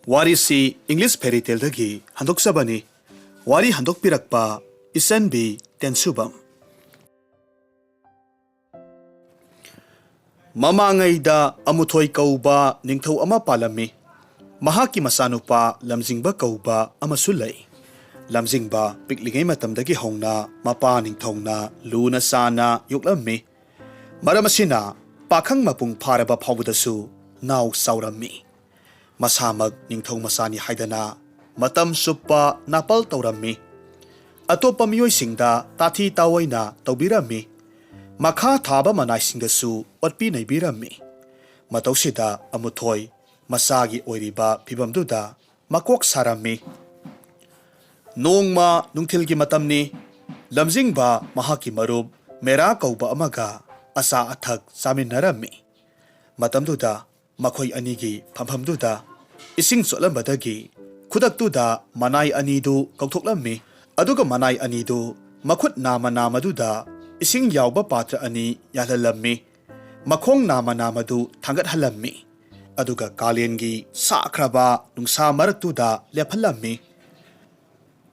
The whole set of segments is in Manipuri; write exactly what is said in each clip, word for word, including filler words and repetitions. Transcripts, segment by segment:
ꯋꯥꯔꯤꯁꯤ ꯏꯪꯂꯤꯁ ꯐꯦꯔꯤ ꯇꯦꯜꯗꯒꯤ ꯍꯟꯗꯣꯛꯆꯕꯅꯤ꯫ ꯋꯥꯔꯤ ꯍꯟꯗꯣꯛꯄꯤꯔꯛꯄ ꯏꯆꯟꯕꯤ ꯇꯦꯟꯁꯨꯕꯝ꯫ ꯃꯃꯥꯡꯉꯩꯗ ꯑꯃꯨꯊꯣꯏ ꯀꯧꯕ ꯅꯤꯡꯊꯧ ꯑꯃ ꯄꯥꯜꯂꯝꯃꯤ꯫ ꯃꯍꯥꯛꯀꯤ ꯃꯆꯥꯅꯨꯄꯥ ꯂꯝꯖꯤꯡꯕ ꯀꯧꯕ ꯑꯃꯁꯨ ꯂꯩ꯫ ꯂꯝꯖꯤꯡꯕ ꯄꯤꯛꯂꯤꯉꯩ ꯃꯇꯝꯗꯒꯤ ꯍꯧꯅ ꯃꯄꯥ ꯅꯤꯡꯊꯧꯅ ꯂꯨꯅ ꯆꯥꯅ ꯌꯣꯛꯂꯝꯃꯤ꯫ ꯃꯔꯝ ꯑꯁꯤꯅ ꯄꯥꯈꯪ ꯃꯄꯨꯡ ꯐꯥꯔꯕ ꯐꯥꯎꯕꯗꯁꯨ ꯅꯥꯎ ꯆꯥꯎꯔꯝꯃꯤ꯫ ꯃꯁꯥꯃꯛ ꯅꯤꯡꯊꯧ ꯃꯆꯥꯅꯤ ꯍꯥꯏꯗꯅ ꯃꯇꯝ ꯆꯨꯞꯄ ꯅꯥꯄꯜ ꯇꯧꯔꯝꯃꯤ꯫ ꯑꯇꯣꯞꯄ ꯃꯤꯑꯣꯏꯁꯤꯡꯗ ꯇꯥꯊꯤ ꯇꯥꯑꯣꯏꯅ ꯇꯧꯕꯤꯔꯝꯃꯤ꯫ ꯃꯈꯥ ꯊꯥꯕ ꯃꯅꯥꯏꯁꯤꯡꯗꯁꯨ ꯑꯣꯠꯄꯤ ꯅꯩꯕꯤꯔꯝꯃꯤ꯫ ꯃꯇꯧꯁꯤꯗ ꯑꯃꯨꯊꯣꯏ ꯃꯆꯥꯒꯤ ꯑꯣꯏꯔꯤꯕ ꯐꯤꯕꯝꯗꯨꯗ ꯃꯀꯣꯛ ꯁꯥꯔꯝꯃꯤ꯫ ꯅꯣꯡꯃ ꯅꯨꯡꯊꯤꯜꯒꯤ ꯃꯇꯝꯅꯤ꯫ ꯂꯝꯖꯤꯡꯕ ꯃꯍꯥꯛꯀꯤ ꯃꯔꯨꯞ ꯃꯦꯔꯥ ꯀꯧꯕ ꯑꯃꯒ ꯑꯆꯥ ꯑꯊꯛ ꯆꯥꯃꯤꯟꯅꯔꯝꯃꯤ꯫ ꯃꯇꯝꯗꯨꯗ ꯃꯈꯣꯏ ꯑꯅꯤꯒꯤ ꯐꯝꯐꯝꯗꯨꯗ ꯏꯁꯤꯡ ꯆꯣꯠꯂꯝꯕꯗꯒꯤ ꯈꯨꯗꯛꯇꯨꯗ ꯃꯅꯥꯏ ꯑꯅꯤꯗꯨ ꯀꯧꯊꯣꯛꯂꯝꯃꯤ꯫ ꯑꯗꯨꯒ ꯃꯅꯥꯏ ꯑꯅꯤꯗꯨ ꯃꯈꯨꯠ ꯅꯥꯝꯃ ꯅꯥꯝꯃꯗꯨꯗ ꯏꯁꯤꯡ ꯌꯥꯎꯕ ꯄꯥꯇ꯭ꯔ ꯑꯅꯤ ꯌꯥꯜꯍꯜꯂꯝꯃꯤ꯫ ꯃꯈꯣꯡ ꯅꯥꯝꯃ ꯅꯥꯝꯃꯗꯨ ꯊꯥꯡꯒꯠꯍꯜꯂꯝꯃꯤ꯫ ꯑꯗꯨꯒ ꯀꯥꯂꯦꯟꯒꯤ ꯁꯥꯈ꯭ꯔꯕ ꯅꯨꯡꯁꯥ ꯃꯔꯛꯇꯨꯗ ꯂꯦꯞꯍꯜꯂꯝꯃꯤ꯫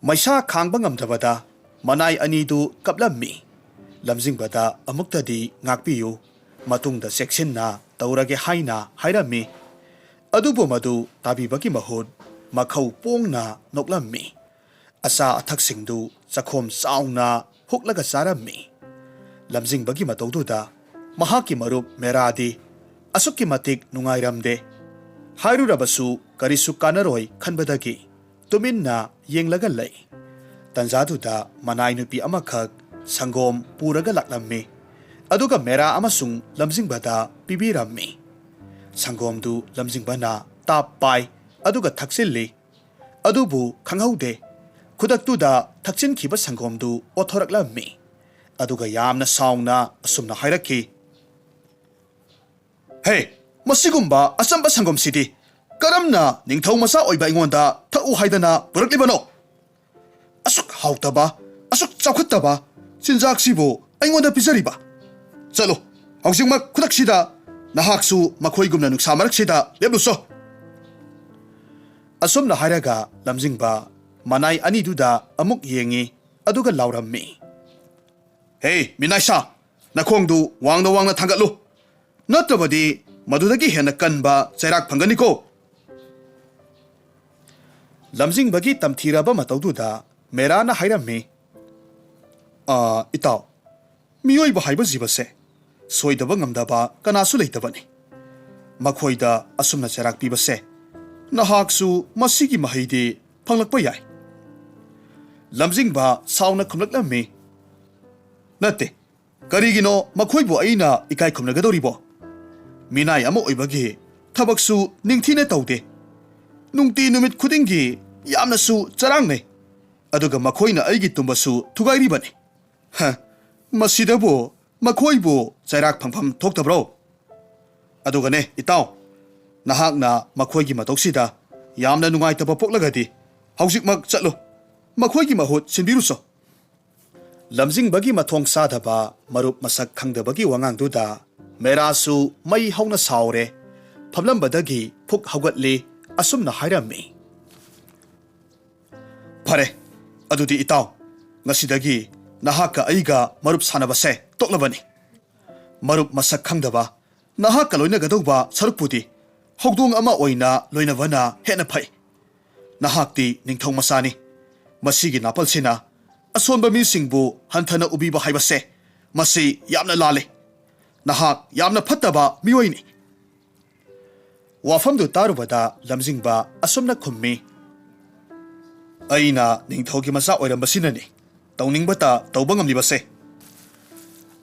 ꯃꯩꯁꯥ ꯈꯥꯡꯕ ꯉꯝꯗꯕꯗ ꯃꯅꯥꯏ ꯑꯅꯤꯗꯨ ꯀꯞꯂꯝꯃꯤ꯫ ꯂꯝꯖꯤꯡꯕꯗ ꯑꯃꯨꯛꯇꯗꯤ ꯉꯥꯛꯄꯤꯌꯨ, ꯃꯇꯨꯡꯗ ꯆꯦꯛꯁꯤꯟꯅ ꯇꯧꯔꯒꯦ ꯍꯥꯏꯅ ꯍꯥꯏꯔꯝꯃꯤ꯫ ꯑꯗꯨꯕꯨ ꯃꯗꯨ ꯇꯥꯕꯤꯕꯒꯤ ꯃꯍꯨꯠ ꯃꯈꯧ ꯄꯣꯡꯅ ꯅꯣꯛꯂꯝꯃꯤ꯫ ꯑꯆꯥ ꯑꯊꯛꯁꯤꯡꯗꯨ ꯆꯈꯣꯝ ꯆꯥꯎꯅ ꯍꯨꯛꯂꯒ ꯆꯥꯔꯝꯃꯤ꯫ ꯂꯝꯖꯤꯡꯕꯒꯤ ꯃꯇꯧꯗꯨꯗ ꯃꯍꯥꯛꯀꯤ ꯃꯔꯨꯞ ꯃꯦꯔꯥꯗꯤ ꯑꯁꯨꯛꯀꯤ ꯃꯇꯤꯛ ꯅꯨꯡꯉꯥꯏꯔꯝꯗꯦ꯫ ꯍꯥꯏꯔꯨꯔꯕꯁꯨ ꯀꯔꯤꯁꯨ ꯀꯥꯟꯅꯔꯣꯏ ꯈꯟꯕꯗꯒꯤ ꯇꯨꯃꯤꯟꯅ ꯌꯦꯡꯂꯒ ꯂꯩ꯫ ꯇꯟꯖꯥꯗꯨꯗ ꯃꯅꯥꯏ ꯅꯨꯄꯤ ꯑꯃꯈꯛ ꯁꯪꯒꯣꯝ ꯄꯨꯔꯒ ꯂꯥꯛꯂꯝꯃꯤ꯫ ꯑꯗꯨꯒ ꯃꯦꯔꯥ ꯑꯃꯁꯨꯡ ꯂꯝꯖꯤꯡꯕꯗ ꯄꯤꯕꯤꯔꯝꯃꯤ꯫ ꯁꯪꯒꯣꯝꯗꯨ ꯂꯝꯖꯤꯡꯕꯅ ꯇꯥꯞ ꯄꯥꯏ, ꯑꯗꯨꯒ ꯊꯛꯆꯤꯜꯂꯤ꯫ ꯑꯗꯨꯕꯨ ꯈꯪꯍꯧꯗꯦ, ꯈꯨꯗꯛꯇꯨꯗ ꯊꯛꯆꯤꯟꯈꯤꯕ ꯁꯪꯒꯣꯝꯗꯨ ꯑꯣꯠꯊꯣꯔꯛꯂꯝꯃꯤ꯫ ꯑꯗꯨꯒ ꯌꯥꯝꯅ ꯁꯥꯎꯅ ꯑꯁꯨꯝꯅ ꯍꯥꯏꯔꯛꯈꯤ, "ꯍꯦ, ꯃꯁꯤꯒꯨꯝꯕ ꯑꯆꯝꯕ ꯁꯪꯒꯣꯝꯁꯤꯗꯤ ꯀꯔꯝꯅ ꯅꯤꯡꯊꯧ ꯃꯆꯥ ꯑꯣꯏꯕ ꯑꯩꯉꯣꯟꯗ ꯊꯛꯎ ꯍꯥꯏꯗꯅ ꯄꯨꯔꯛꯂꯤꯕꯅꯣ? ꯑꯁꯨꯛ ꯍꯥꯎꯇꯕ, ꯑꯁꯨꯛ ꯆꯥꯎꯈꯠꯇꯕ ꯆꯤꯟꯖꯥꯛꯁꯤꯕꯨ ꯑꯩꯉꯣꯟꯗ ꯄꯤꯖꯔꯤꯕ? ꯆꯠꯂꯨ, ꯍꯧꯖꯤꯛꯃꯛ ꯈꯨꯗꯛꯁꯤꯗ ꯅꯍꯥꯛꯁꯨ ꯃꯈꯣꯏꯒꯨꯝꯅ ꯅꯨꯡꯁꯥ ꯃꯔꯛꯁꯤꯗ ꯂꯦꯞꯂꯨꯆꯣ!" ꯑꯁꯨꯝꯅ ꯍꯥꯏꯔꯒ ꯂꯝꯖꯤꯡꯕ ꯃꯅꯥꯏ ꯑꯅꯤꯗꯨꯗ ꯑꯃꯨꯛ ꯌꯦꯡꯉꯤ, ꯑꯗꯨꯒ ꯂꯥꯎꯔꯝꯃꯤ, "ꯍꯦ, ꯃꯤꯅꯥꯏꯁꯥ, ꯅꯈꯣꯡꯗꯨ ꯋꯥꯡꯅ ꯋꯥꯡꯅ ꯊꯥꯡꯒꯠꯂꯨ, ꯅꯠꯇ꯭ꯔꯕꯗꯤ ꯃꯗꯨꯗꯒꯤ ꯍꯦꯟꯅ ꯀꯟꯕ ꯆꯩꯔꯥꯛ ꯐꯪꯒꯅꯤꯀꯣ!" ꯂꯝꯖꯤꯡꯕꯒꯤ ꯇꯝꯊꯤꯔꯕ ꯃꯇꯧꯗꯨꯗ ꯃꯦꯔꯥꯅ ꯍꯥꯏꯔꯝꯃꯤ, "ꯑꯥ, ꯏꯇꯥꯎ, ꯃꯤꯑꯣꯏꯕ ꯍꯥꯏꯕ ꯖꯤꯕꯁꯦ ꯁꯣꯏꯗꯕ ꯉꯝꯗꯕ ꯀꯅꯥꯁꯨ ꯂꯩꯇꯕꯅꯤ꯫ ꯃꯈꯣꯏꯗ ꯑꯁꯨꯝꯅ ꯆꯩꯔꯥꯛ ꯄꯤꯕꯁꯦ ꯅꯍꯥꯛꯁꯨ ꯃꯁꯤꯒꯤ ꯃꯍꯩꯗꯤ ꯐꯪꯂꯛꯄ ꯌꯥꯏ꯫" ꯂꯝꯖꯤꯡꯕ ꯁꯥꯎꯅ ꯈꯨꯝꯂꯛꯂꯝꯃꯤ, "ꯅꯠꯇꯦ, ꯀꯔꯤꯒꯤꯅꯣ ꯃꯈꯣꯏꯕꯨ ꯑꯩꯅ ꯏꯀꯥꯏ ꯈꯨꯝꯅꯒꯗꯧꯔꯤꯕꯣ? ꯃꯤꯅꯥꯏ ꯑꯃ ꯑꯣꯏꯕꯒꯤ ꯊꯕꯛꯁꯨ ꯅꯤꯡꯊꯤꯅ ꯇꯧꯗꯦ꯫ ꯅꯨꯡꯇꯤ ꯅꯨꯃꯤꯠ ꯈꯨꯗꯤꯡꯒꯤ ꯌꯥꯝꯅꯁꯨ ꯆꯔꯥꯡꯅꯩ꯫ ꯑꯗꯨꯒ ꯃꯈꯣꯏꯅ ꯑꯩꯒꯤ ꯇꯨꯝꯕꯁꯨ ꯊꯨꯒꯥꯏꯔꯤꯕꯅꯤ꯫ ꯍ, ꯃꯁꯤꯗꯕꯨ ꯃꯈꯣꯏꯕꯨ ꯆꯩꯔꯥꯛ ꯐꯪꯐꯝ ꯊꯣꯛꯇꯕ꯭ꯔꯣ? ꯑꯗꯨꯒꯅꯦ, ꯏꯇꯥꯎ, ꯅꯍꯥꯛꯅ ꯃꯈꯣꯏꯒꯤ ꯃꯇꯧꯁꯤꯗ ꯌꯥꯝꯅ ꯅꯨꯡꯉꯥꯏꯇꯕ ꯄꯣꯛꯂꯒꯗꯤ ꯍꯧꯖꯤꯛꯃꯛ ꯆꯠꯂꯨ, ꯃꯈꯣꯏꯒꯤ ꯃꯍꯨꯠ ꯁꯤꯟꯕꯤꯔꯨꯆꯣ꯫" ꯂꯝꯖꯤꯡꯕꯒꯤ ꯃꯊꯣꯡ ꯆꯥꯗꯕ ꯃꯔꯨꯞ ꯃꯁꯛ ꯈꯪꯗꯕꯒꯤ ꯋꯥꯉꯥꯡꯗꯨꯗ ꯃꯦꯔꯥꯁꯨ ꯃꯩ ꯍꯧꯅ ꯁꯥꯎꯔꯦ꯫ ꯐꯝꯂꯝꯕꯗꯒꯤ ꯐꯨꯛ ꯍꯧꯒꯠꯂꯤ, ꯑꯁꯨꯝꯅ ꯍꯥꯏꯔꯝꯃꯤ, "ꯐꯔꯦ, ꯑꯗꯨꯗꯤ ꯏꯇꯥꯎ, ꯉꯁꯤꯗꯒꯤ ꯅꯍꯥꯛꯀ ꯑꯩꯒ ꯃꯔꯨꯞ ꯁꯥꯟꯅꯕꯁꯦ ꯇꯣꯛꯂꯕꯅꯤ꯫ ꯃꯔꯨꯞ ꯃꯁꯛ ꯈꯪꯗꯕ ꯅꯍꯥꯛꯀ ꯂꯣꯏꯅꯒꯗꯧꯕ ꯁꯔꯨꯛꯄꯨꯗꯤ ꯍꯧꯗꯣꯡ ꯑꯃ ꯑꯣꯏꯅ ꯂꯣꯏꯅꯕꯅ ꯍꯦꯟꯅ ꯐꯩ꯫ ꯅꯍꯥꯛꯇꯤ ꯅꯤꯡꯊꯧ ꯃꯆꯥꯅꯤ꯫ ꯃꯁꯤꯒꯤ ꯅꯥꯄꯜꯁꯤꯅ ꯑꯁꯣꯟꯕ ꯃꯤꯁꯤꯡꯕꯨ ꯍꯟꯊꯅ ꯎꯕꯤꯕ ꯍꯥꯏꯕꯁꯦ, ꯃꯁꯤ ꯌꯥꯝꯅ ꯂꯥꯜꯂꯤ꯫ ꯅꯍꯥꯛ ꯌꯥꯝꯅ ꯐꯠꯇꯕ ꯃꯤꯑꯣꯏꯅꯤ꯫" ꯋꯥꯐꯝꯗꯨ ꯇꯥꯔꯨꯕꯗ ꯂꯝꯖꯤꯡꯕ ꯑꯁꯨꯝꯅ ꯈꯨꯝꯃꯤ, "ꯑꯩꯅ ꯅꯤꯡꯊꯧꯒꯤ ꯃꯆꯥ ꯑꯣꯏꯔꯝꯕꯁꯤꯅꯅꯤ ꯇꯧꯅꯤꯡꯕꯇ ꯇꯧꯕ ꯉꯝꯂꯤꯕꯁꯦ꯫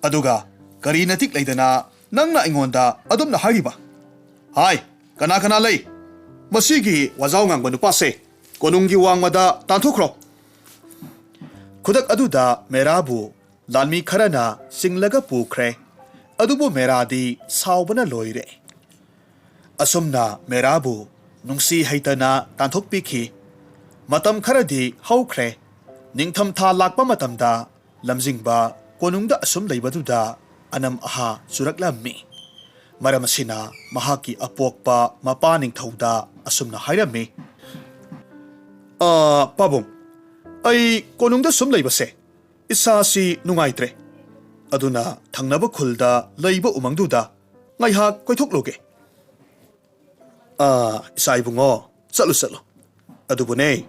ꯑꯗꯨꯒ ꯀꯔꯤ ꯅꯇꯤꯛ ꯂꯩꯗꯅ ꯅꯪꯅ ꯑꯩꯉꯣꯟꯗ ꯑꯗꯨꯝꯅ ꯍꯥꯏꯔꯤꯕ? ꯍꯥꯏ, ꯀꯅꯥ ꯀꯅꯥ ꯂꯩ? ꯃꯁꯤꯒꯤ ꯋꯥꯖꯥꯎ ꯉꯥꯡꯕ ꯅꯨꯄꯥꯁꯦ ꯀꯣꯅꯨꯡꯒꯤ ꯋꯥꯡꯃꯗ ꯇꯥꯟꯊꯣꯛꯈ꯭ꯔꯣ꯫" ꯈꯨꯗꯛ ꯑꯗꯨꯗ ꯃꯦꯔꯥꯕꯨ ꯂꯥꯟꯃꯤ ꯈꯔꯅ ꯆꯤꯡꯂꯒ ꯄꯨꯈ꯭ꯔꯦ꯫ ꯑꯗꯨꯕꯨ ꯃꯦꯔꯥꯗꯤ ꯁꯥꯎꯕꯅ ꯂꯣꯏꯔꯦ꯫ ꯑꯁꯨꯝꯅ ꯃꯦꯔꯥꯕꯨ ꯅꯨꯡꯁꯤ ꯍꯩꯇꯅ ꯇꯥꯟꯊꯣꯛꯄꯤꯈꯤ꯫ ꯃꯇꯝ ꯈꯔꯗꯤ ꯍꯧꯈ꯭ꯔꯦ꯫ ꯅꯤꯡꯊꯝꯊꯥ ꯂꯥꯛꯄ ꯃꯇꯝꯗ ꯂꯝꯖꯤꯡꯕ ꯀꯣꯅꯨꯡꯗ ꯑꯁꯨꯝ ꯂꯩꯕꯗꯨꯗ ꯑꯅꯝ ꯑꯍꯥ ꯆꯨꯔꯛꯂꯝꯃꯤ꯫ ꯃꯔꯝ ꯑꯁꯤꯅ ꯃꯍꯥꯛꯀꯤ ꯑꯄꯣꯛꯄ ꯃꯄꯥ ꯅꯤꯡꯊꯧꯗ ꯑꯁꯨꯝꯅ ꯍꯥꯏꯔꯝꯃꯤ, ꯑꯥ, ꯄꯥꯕꯨꯡ, ꯑꯩ ꯀꯣꯅꯨꯡꯗ ꯁꯨꯝ ꯂꯩꯕꯁꯦ ꯏꯁꯥꯁꯤ ꯅꯨꯡꯉꯥꯏꯇ꯭ꯔꯦ꯫ ꯑꯗꯨꯅ ꯊꯪꯅꯕ ꯈꯨꯜꯗ ꯂꯩꯕ ꯎꯃꯪꯗꯨꯗ ꯉꯥꯏꯍꯥꯛ ꯀꯣꯏꯊꯣꯛꯂꯨꯒꯦ꯫ ꯑꯥ, ꯏꯆꯥ ꯏꯕꯨꯡꯉꯣ, ꯆꯠꯂꯨ, ꯆꯠꯂꯨ꯫ ꯑꯗꯨꯕꯨꯅꯦ,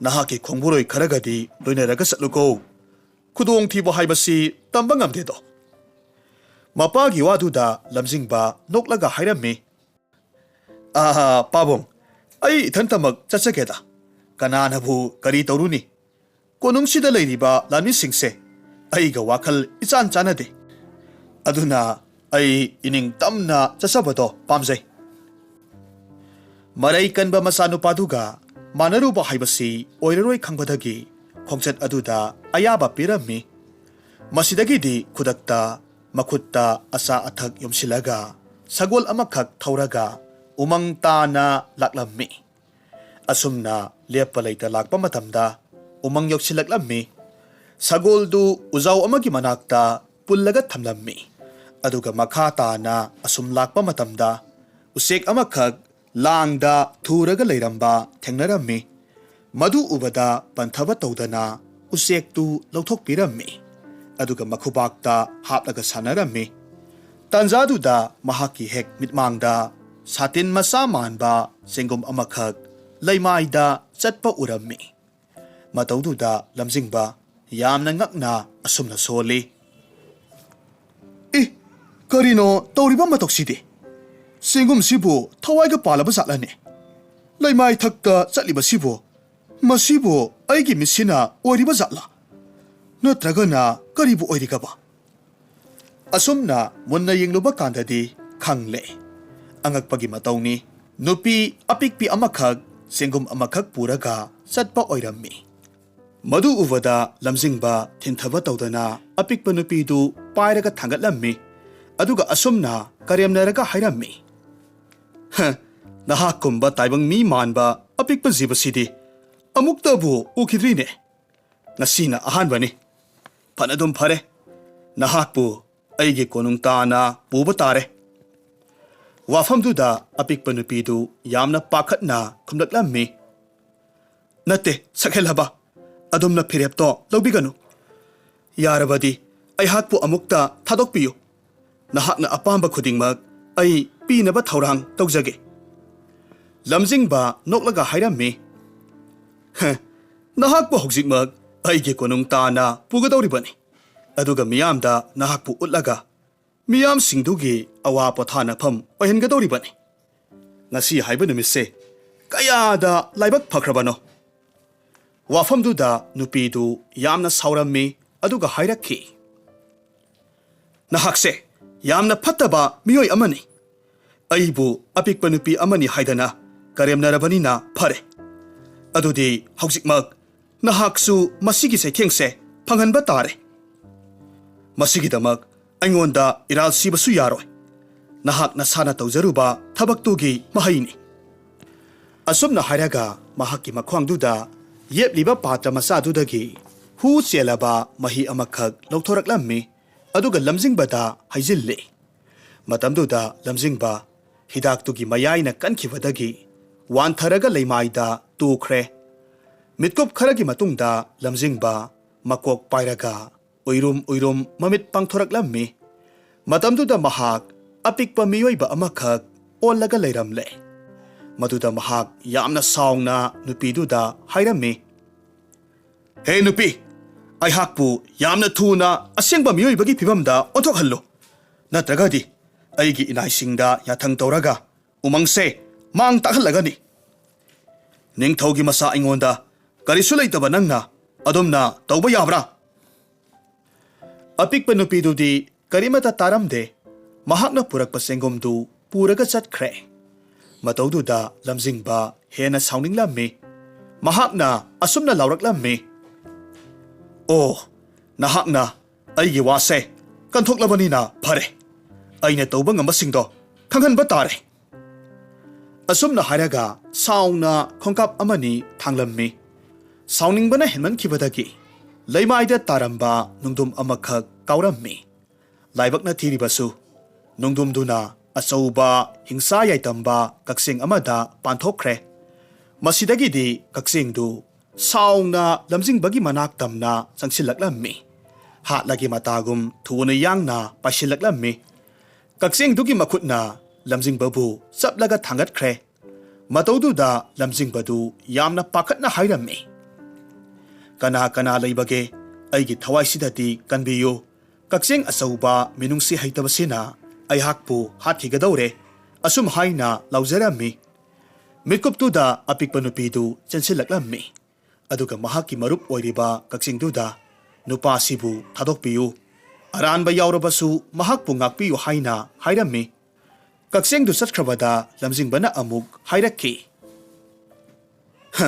ꯅꯍꯥꯛꯀꯤ ꯈꯣꯡꯕꯨꯔꯣꯏ ꯈꯔꯒꯗꯤ ꯂꯣꯏꯅꯔꯒ ꯆꯠꯂꯨꯀꯣ꯫ ꯈꯨꯗꯣꯡꯊꯤꯕ ꯍꯥꯏꯕꯁꯤ ꯇꯝꯕ ꯉꯝꯗꯦꯗꯣ꯫ ꯃꯄꯥꯒꯤ ꯋꯥꯗꯨꯗ ꯂꯝꯖꯤꯡꯕ ꯅꯣꯛꯂꯒ ꯍꯥꯏꯔꯝꯃꯤ꯫ "ꯑꯥ, ꯄꯥꯕꯨꯡ, ꯑꯩ ꯏꯊꯟꯇꯃꯛ ꯆꯠꯆꯒꯦꯗ꯫ ꯀꯅꯥꯅꯕꯨ ꯀꯔꯤ ꯇꯧꯔꯨꯅꯤ? ꯀꯣꯅꯨꯡꯁꯤꯗ ꯂꯩꯔꯤꯕ ꯂꯥꯟꯃꯤꯁꯤꯡꯁꯦ ꯑꯩꯒ ꯋꯥꯈꯜ ꯏꯆꯥꯟ ꯆꯥꯟꯅꯗꯦ꯫ ꯑꯗꯨꯅ ꯑꯩ ꯏꯅꯤꯡ ꯇꯝꯅ ꯆꯠꯆꯕꯗꯣ ꯄꯥꯝꯖꯩ꯫" ꯃꯔꯩ ꯀꯟꯕ ꯃꯆꯥꯅꯨꯄꯥꯗꯨꯒ ꯃꯥꯟꯅꯔꯨꯕ ꯍꯥꯏꯕꯁꯤ ꯑꯣꯏꯔꯔꯣꯏ ꯈꯪꯕꯗꯒꯤ ꯈꯣꯡꯆꯠ ꯑꯗꯨꯗ ꯑꯌꯥꯕ ꯄꯤꯔꯝꯃꯤ꯫ ꯃꯁꯤꯗꯒꯤꯗꯤ ꯈꯨꯗꯛꯇ ꯃꯈꯨꯠꯇ ꯑꯆꯥ ꯑꯊꯛ ꯌꯣꯝꯁꯤꯜꯂꯒ ꯁꯒꯣꯜ ꯑꯃꯈꯛ ꯊꯧꯔꯒ ꯎꯃꯪ ꯇꯥꯅ ꯂꯥꯛꯂꯝꯃꯤ꯫ ꯑꯁꯨꯝꯅ ꯂꯦꯞꯄ ꯂꯩꯇ ꯂꯥꯛꯄ ꯃꯇꯝꯗ ꯎꯃꯪ ꯌꯧꯁꯤꯜꯂꯛꯂꯝꯃꯤ꯫ ꯁꯒꯣꯜꯗꯨ ꯎꯖꯥꯎ ꯑꯃꯒꯤ ꯃꯅꯥꯛꯇ ꯄꯨꯜꯂꯒ ꯊꯝꯂꯝꯃꯤ꯫ ꯑꯗꯨꯒ ꯃꯈꯥ ꯇꯥꯅ ꯑꯁꯨꯝ ꯂꯥꯛꯄ ꯃꯇꯝꯗ ꯎꯆꯦꯛ ꯑꯃꯈꯛ ꯂꯥꯡꯗ ꯊꯨꯔꯒ ꯂꯩꯔꯝꯕ ꯊꯦꯡꯅꯔꯝꯃꯤ꯫ ꯃꯗꯨ ꯎꯕꯗ ꯄꯟꯊꯕ ꯇꯧꯗꯅ ꯎꯆꯦꯛꯇꯨ ꯂꯧꯊꯣꯛꯄꯤꯔꯝꯃꯤ꯫ ꯑꯗꯨꯒ ꯃꯈꯨꯕꯥꯛꯇ ꯍꯥꯞꯂꯒ ꯁꯥꯟꯅꯔꯝꯃꯤ꯫ ꯇꯥꯟꯖꯥꯗꯨꯗ ꯃꯍꯥꯛꯀꯤ ꯍꯦꯛ ꯃꯤꯠꯃꯥꯡꯗ ꯁꯥꯇꯤꯟ ꯃꯆꯥ ꯃꯥꯟꯕ ꯆꯦꯡꯒꯨꯝ ꯑꯃꯈꯛ ꯂꯩꯃꯥꯏꯗ ꯆꯠꯄ ꯎꯔꯝꯃꯤ꯫ ꯃꯇꯧꯗꯨꯗ ꯂꯝꯖꯤꯡꯕ ꯌꯥꯝꯅ ꯉꯛꯅ ꯑꯁꯨꯝꯅ ꯁꯣꯜꯂꯤ꯫ "ꯑꯦ, ꯀꯔꯤꯅꯣ ꯇꯧꯔꯤꯕ ꯃꯇꯧꯁꯤꯗꯤ? ꯆꯦꯡꯒꯨꯝꯁꯤꯕꯨ ꯊꯋꯥꯏꯒ ꯄꯥꯜꯂꯕ ꯖꯥꯠꯂꯅꯦ? ꯂꯩꯃꯥꯏ ꯊꯛꯇ ꯆꯠꯂꯤꯕꯁꯤꯕꯨ, ꯃꯁꯤꯕꯨ ꯑꯩꯒꯤ ꯃꯤꯠꯁꯤꯅ ꯑꯣꯏꯔꯤꯕ ꯖꯥꯠꯂꯥ? ꯅꯠꯇ꯭ꯔꯒꯅ ꯀꯔꯤꯕꯨ ꯑꯣꯏꯔꯤꯒꯕ?" ꯑꯁꯨꯝꯅ ꯃꯨꯟꯅ ꯌꯦꯡꯂꯨꯕ ꯀꯥꯟꯗꯗꯤ ꯈꯪꯂꯦ꯫ ꯑꯉꯛꯄꯒꯤ ꯃꯇꯧꯅꯤ꯫ ꯅꯨꯄꯤ ꯑꯄꯤꯛꯄꯤ ꯑꯃꯈꯛ ꯆꯦꯡꯒꯨꯝ ꯑꯃꯈꯛ ꯄꯨꯔꯒ ꯆꯠꯄ ꯑꯣꯏꯔꯝꯃꯤ꯫ ꯃꯗꯨ ꯎꯕꯗ ꯂꯝꯖꯤꯡꯕ ꯊꯤꯟꯊꯕ ꯇꯧꯗꯅ ꯑꯄꯤꯛꯄ ꯅꯨꯄꯤꯗꯨ ꯄꯥꯏꯔꯒ ꯊꯥꯡꯒꯠꯂꯝꯃꯤ꯫ ꯑꯗꯨꯒ ꯑꯁꯨꯝꯅ ꯀꯔꯦꯝꯅꯔꯒ ꯍꯥꯏꯔꯝꯃꯤ, "ꯍ, ꯅꯍꯥꯛꯀꯨꯝꯕ ꯇꯥꯏꯕꯪ ꯃꯤ ꯃꯥꯟꯕ ꯑꯄꯤꯛꯄ ꯖꯤꯕꯁꯤꯗꯤ ꯑꯃꯨꯛꯇꯕꯨ ꯎꯈꯤꯗ꯭ꯔꯤꯅꯦ꯫ ꯉꯁꯤꯅ ꯑꯍꯥꯟꯕꯅꯤ꯫ ꯐꯅꯗꯨꯝ ꯐꯔꯦ, ꯅꯍꯥꯛꯄꯨ ꯑꯩꯒꯤ ꯀꯣꯅꯨꯡ ꯇꯥꯅ ꯄꯨꯕ ꯇꯥꯔꯦ꯫" ꯋꯥꯐꯝꯗꯨꯗ ꯑꯄꯤꯛꯄ ꯅꯨꯄꯤꯗꯨ ꯌꯥꯝꯅ ꯄꯥꯈꯠꯅ ꯈꯨꯝꯂꯛꯂꯝꯃꯤ꯫ "ꯅꯠꯇꯦ, ꯁꯛꯍꯦꯜꯂꯕ, ꯑꯗꯣꯝꯅ ꯐꯤꯔꯦꯞꯇꯣ ꯂꯧꯕꯤꯒꯅꯨ꯫ ꯌꯥꯔꯕꯗꯤ ꯑꯩꯍꯥꯛꯄꯨ ꯑꯃꯨꯛꯇ ꯊꯥꯗꯣꯛꯄꯤꯌꯨ꯫ ꯅꯍꯥꯛꯅ ꯑꯄꯥꯝꯕ ꯈꯨꯗꯤꯡꯃꯛ ꯑꯩ ꯄꯤꯅꯕ ꯊꯧꯔꯥꯡ ꯇꯧꯖꯒꯦ꯫" ꯂꯝꯖꯤꯡꯕ ꯅꯣꯛꯂꯒ ꯍꯥꯏꯔꯝꯃꯤ, "ꯍ, ꯅꯍꯥꯛꯄꯨ ꯍꯧꯖꯤꯛꯃꯛ ꯑꯩꯒꯤ ꯀꯣꯅꯨꯡ ꯇꯥꯟꯅ ꯄꯨꯒꯗꯧꯔꯤꯕꯅꯤ꯫ ꯑꯗꯨꯒ ꯃꯤꯌꯥꯝꯗ ꯅꯍꯥꯛꯄꯨ ꯎꯠꯂꯒ ꯃꯤꯌꯥꯝꯁꯤꯡꯗꯨꯒꯤ ꯑꯋꯥ ꯄꯣꯊꯥꯅꯐꯝ ꯑꯣꯏꯍꯟꯒꯗꯧꯔꯤꯕꯅꯤ꯫ ꯉꯁꯤ ꯍꯥꯏꯕ ꯅꯨꯃꯤꯠꯁꯦ ꯀꯌꯥꯗ ꯂꯥꯏꯕꯛ ꯐꯈ꯭ꯔꯕꯅꯣ!" ꯋꯥꯐꯝꯗꯨꯗ ꯅꯨꯄꯤꯗꯨ ꯌꯥꯝꯅ ꯁꯥꯎꯔꯝꯃꯤ, ꯑꯗꯨꯒ ꯍꯥꯏꯔꯛꯈꯤ, "ꯅꯍꯥꯛꯁꯦ ꯌꯥꯝꯅ ꯐꯠꯇꯕ ꯃꯤꯑꯣꯏ ꯑꯃꯅꯤ꯫ ꯑꯩꯕꯨ ꯑꯄꯤꯛꯄ ꯅꯨꯄꯤ ꯑꯃꯅꯤ ꯍꯥꯏꯗꯅ ꯀꯔꯦꯝꯅꯔꯕꯅꯤꯅ ꯐꯔꯦ꯫ ꯑꯗꯨꯗꯤ ꯍꯧꯖꯤꯛꯃꯛ ꯅꯍꯥꯛꯁꯨ ꯃꯁꯤꯒꯤ ꯆꯩꯊꯦꯡꯁꯦ ꯐꯪꯍꯟꯕ ꯇꯥꯔꯦ꯫ ꯃꯁꯤꯒꯤꯗꯃꯛ ꯑꯩꯉꯣꯟꯗ ꯏꯔꯥꯜ ꯁꯤꯕꯁꯨ ꯌꯥꯔꯣꯏ꯫ ꯅꯍꯥꯛ ꯅꯁꯥꯅ ꯇꯧꯖꯔꯨꯕ ꯊꯕꯛꯇꯨꯒꯤ ꯃꯍꯩꯅꯤ꯫" ꯑꯁꯨꯝꯅ ꯍꯥꯏꯔꯒ ꯃꯍꯥꯛꯀꯤ ꯃꯈ꯭ꯋꯥꯡꯗꯨꯗ ꯌꯦꯞꯂꯤꯕ ꯄꯥꯇ꯭ꯔ ꯃꯆꯥꯗꯨꯗꯒꯤ ꯍꯨ ꯆꯦꯜꯂꯕ ꯃꯍꯤ ꯑꯃꯈꯛ ꯂꯧꯊꯣꯔꯛꯂꯝꯃꯤ, ꯑꯗꯨꯒ ꯂꯝꯖꯤꯡꯕꯗ ꯍꯩꯖꯤꯜꯂꯤ꯫ ꯃꯇꯝꯗꯨꯗ ꯂꯝꯖꯤꯡꯕ ꯍꯤꯗꯥꯛꯇꯨꯒꯤ ꯃꯌꯥꯏꯅ ꯀꯟꯈꯤꯕꯗꯒꯤ ꯋꯥꯟꯊꯔꯒ ꯂꯩꯃꯥꯏꯗ ꯇꯨꯈ꯭ꯔꯦ꯫ ꯃꯤꯠꯀꯨꯞ ꯈꯔꯒꯤ ꯃꯇꯨꯡꯗ ꯂꯝꯖꯤꯡꯕ ꯃꯀꯣꯛ ꯄꯥꯏꯔꯒ ꯎꯏꯔꯨꯝ ꯎꯏꯔꯨꯝ ꯃꯃꯤꯠ ꯄꯥꯡꯊꯣꯔꯛꯂꯝꯃꯤ꯫ ꯃꯇꯝꯗꯨꯗ ꯃꯍꯥꯛ ꯑꯄꯤꯛꯄ ꯃꯤꯑꯣꯏꯕ ꯑꯃꯈꯛ ꯑꯣꯜꯂꯒ ꯂꯩꯔꯝꯂꯦ꯫ ꯃꯗꯨꯗ ꯃꯍꯥꯛ ꯌꯥꯝꯅ ꯁꯥꯎꯅ ꯅꯨꯄꯤꯗꯨꯗ ꯍꯥꯏꯔꯝꯃꯤ, "ꯍꯦ ꯅꯨꯄꯤ, ꯑꯩꯍꯥꯛꯄꯨ ꯌꯥꯝꯅ ꯊꯨꯅ ꯑꯁꯦꯡꯕ ꯃꯤꯑꯣꯏꯕꯒꯤ ꯐꯤꯕꯝꯗ ꯑꯣꯟꯊꯣꯛꯍꯜꯂꯨ, ꯅꯠꯇ꯭ꯔꯒꯗꯤ ꯑꯩꯒꯤ ꯏꯅꯥꯏꯁꯤꯡꯗ ꯌꯥꯊꯪ ꯇꯧꯔꯒ ꯎꯃꯪꯁꯦ ꯃꯥꯡ ꯇꯥꯛꯍꯜꯂꯒꯅꯤ꯫ ꯅꯤꯡꯊꯧꯒꯤ ꯃꯆꯥ ꯑꯩꯉꯣꯟꯗ ꯀꯔꯤꯁꯨ ꯂꯩꯇꯕ ꯅꯪꯅ ꯑꯗꯨꯝꯅ ꯇꯧꯕ ꯌꯥꯕ꯭ꯔꯥ?" ꯑꯄꯤꯛꯄ ꯅꯨꯄꯤꯗꯨꯗꯤ ꯀꯔꯤꯃꯠꯇ ꯇꯥꯔꯝꯗꯦ꯫ ꯃꯍꯥꯛꯅ ꯄꯨꯔꯛꯄ ꯆꯦꯡꯒꯨꯝꯗꯨ ꯄꯨꯔꯒ ꯆꯠꯈ꯭ꯔꯦ꯫ ꯃꯇꯧꯗꯨꯗ ꯂꯝꯖꯤꯡꯕ ꯍꯦꯟꯅ ꯁꯥꯎꯅꯤꯡꯂꯝꯃꯤ꯫ ꯃꯍꯥꯛꯅ ꯑꯁꯨꯝꯅ ꯂꯥꯎꯔꯛꯂꯝꯃꯤ, "ꯑꯣ, ꯅꯍꯥꯛꯅ ꯑꯩꯒꯤ ꯋꯥꯁꯦ ꯀꯟꯊꯣꯛꯂꯕꯅꯤꯅ ꯐꯔꯦ꯫ ꯑꯩꯅ ꯇꯧꯕ ꯉꯝꯕꯁꯤꯡꯗꯣ ꯈꯪꯍꯟꯕ ꯇꯥꯔꯦ꯫" ꯑꯁꯨꯝꯅ ꯍꯥꯏꯔꯒ ꯁꯥꯎꯅ ꯈꯣꯡꯀꯥꯞ ꯑꯃꯅꯤ ꯊꯥꯡꯂꯝꯃꯤ꯫ ꯁꯥꯎꯅꯤꯡꯕꯅ ꯍꯦꯟꯃꯟꯈꯤꯕꯗꯒꯤ ꯂꯩꯃꯥꯏꯗ ꯇꯥꯔꯝꯕ ꯅꯨꯡꯗꯨꯝ ꯑꯃꯈꯛ ꯀꯥꯎꯔꯝꯃꯤ꯫ ꯂꯥꯏꯕꯛꯅ ꯊꯤꯔꯤꯕꯁꯨ, ꯅꯨꯡꯗꯨꯝꯗꯨꯅ ꯑꯆꯧꯕ ꯍꯤꯡꯁꯥ ꯌꯥꯏꯇꯝꯕ ꯀꯛꯆꯦꯡ ꯑꯃꯗ ꯄꯥꯟꯊꯣꯛꯈ꯭ꯔꯦ꯫ ꯃꯁꯤꯗꯒꯤꯗꯤ ꯀꯛꯆꯦꯡꯗꯨ ꯁꯥꯎꯅ ꯂꯝꯖꯤꯡꯕꯒꯤ ꯃꯅꯥꯛ ꯇꯝꯅ ꯆꯪꯁꯤꯜꯂꯛꯂꯝꯃꯤ꯫ ꯍꯥꯠꯂꯒꯦ ꯃꯇꯥꯒꯨꯝ ꯊꯨꯅ ꯌꯥꯡꯅ ꯄꯥꯏꯁꯤꯜꯂꯛꯂꯝꯃꯤ꯫ ꯀꯛꯆꯦꯡꯗꯨꯒꯤ ꯃꯈꯨꯠꯅ ꯂꯝꯖꯤꯡꯕꯕꯨ ꯆꯞꯂꯒ ꯊꯥꯡꯒꯠꯈ꯭ꯔꯦ꯫ ꯃꯇꯧꯗꯨꯗ ꯂꯝꯖꯤꯡꯕꯗꯨ ꯌꯥꯝꯅ ꯄꯥꯈꯠꯅ ꯍꯥꯏꯔꯝꯃꯤ, "ꯀꯅꯥ ꯀꯅꯥ ꯂꯩꯕꯒꯦ? ꯑꯩꯒꯤ ꯊꯋꯥꯏꯁꯤꯗꯗꯤ ꯀꯟꯕꯤꯌꯨ꯫ ꯀꯛꯆꯦꯡ ꯑꯆꯧꯕ ꯃꯤꯅꯨꯡꯁꯤ ꯍꯩꯇꯕꯁꯤꯅ ꯑꯩꯍꯥꯛꯄꯨ ꯍꯥꯠꯈꯤꯒꯗꯧꯔꯦ," ꯑꯁꯨꯝ ꯍꯥꯏꯅ ꯂꯥꯎꯖꯔꯝꯃꯤ꯫ ꯃꯤꯠꯀꯨꯞꯇꯨꯗ ꯑꯄꯤꯛꯄ ꯅꯨꯄꯤꯗꯨ ꯆꯦꯟꯁꯤꯜꯂꯛꯂꯝꯃꯤ꯫ ꯑꯗꯨꯒ ꯃꯍꯥꯛꯀꯤ ꯃꯔꯨꯞ ꯑꯣꯏꯔꯤꯕ ꯀꯛꯆꯦꯡꯗꯨꯗ, "ꯅꯨꯄꯥꯁꯤꯕꯨ ꯊꯥꯗꯣꯛꯄꯤꯌꯨ, ꯑꯔꯥꯟꯕ ꯌꯥꯎꯔꯕꯁꯨ ꯃꯍꯥꯛꯄꯨ ꯉꯥꯛꯄꯤꯌꯨ," ꯍꯥꯏꯅ ꯍꯥꯏꯔꯝꯃꯤ꯫ ꯀꯛꯆꯦꯡꯗꯨ ꯆꯠꯈ꯭ꯔꯕꯗ ꯂꯝꯖꯤꯡꯕꯅ ꯑꯃꯨꯛ ꯍꯥꯏꯔꯛꯈꯤ, "ꯍ,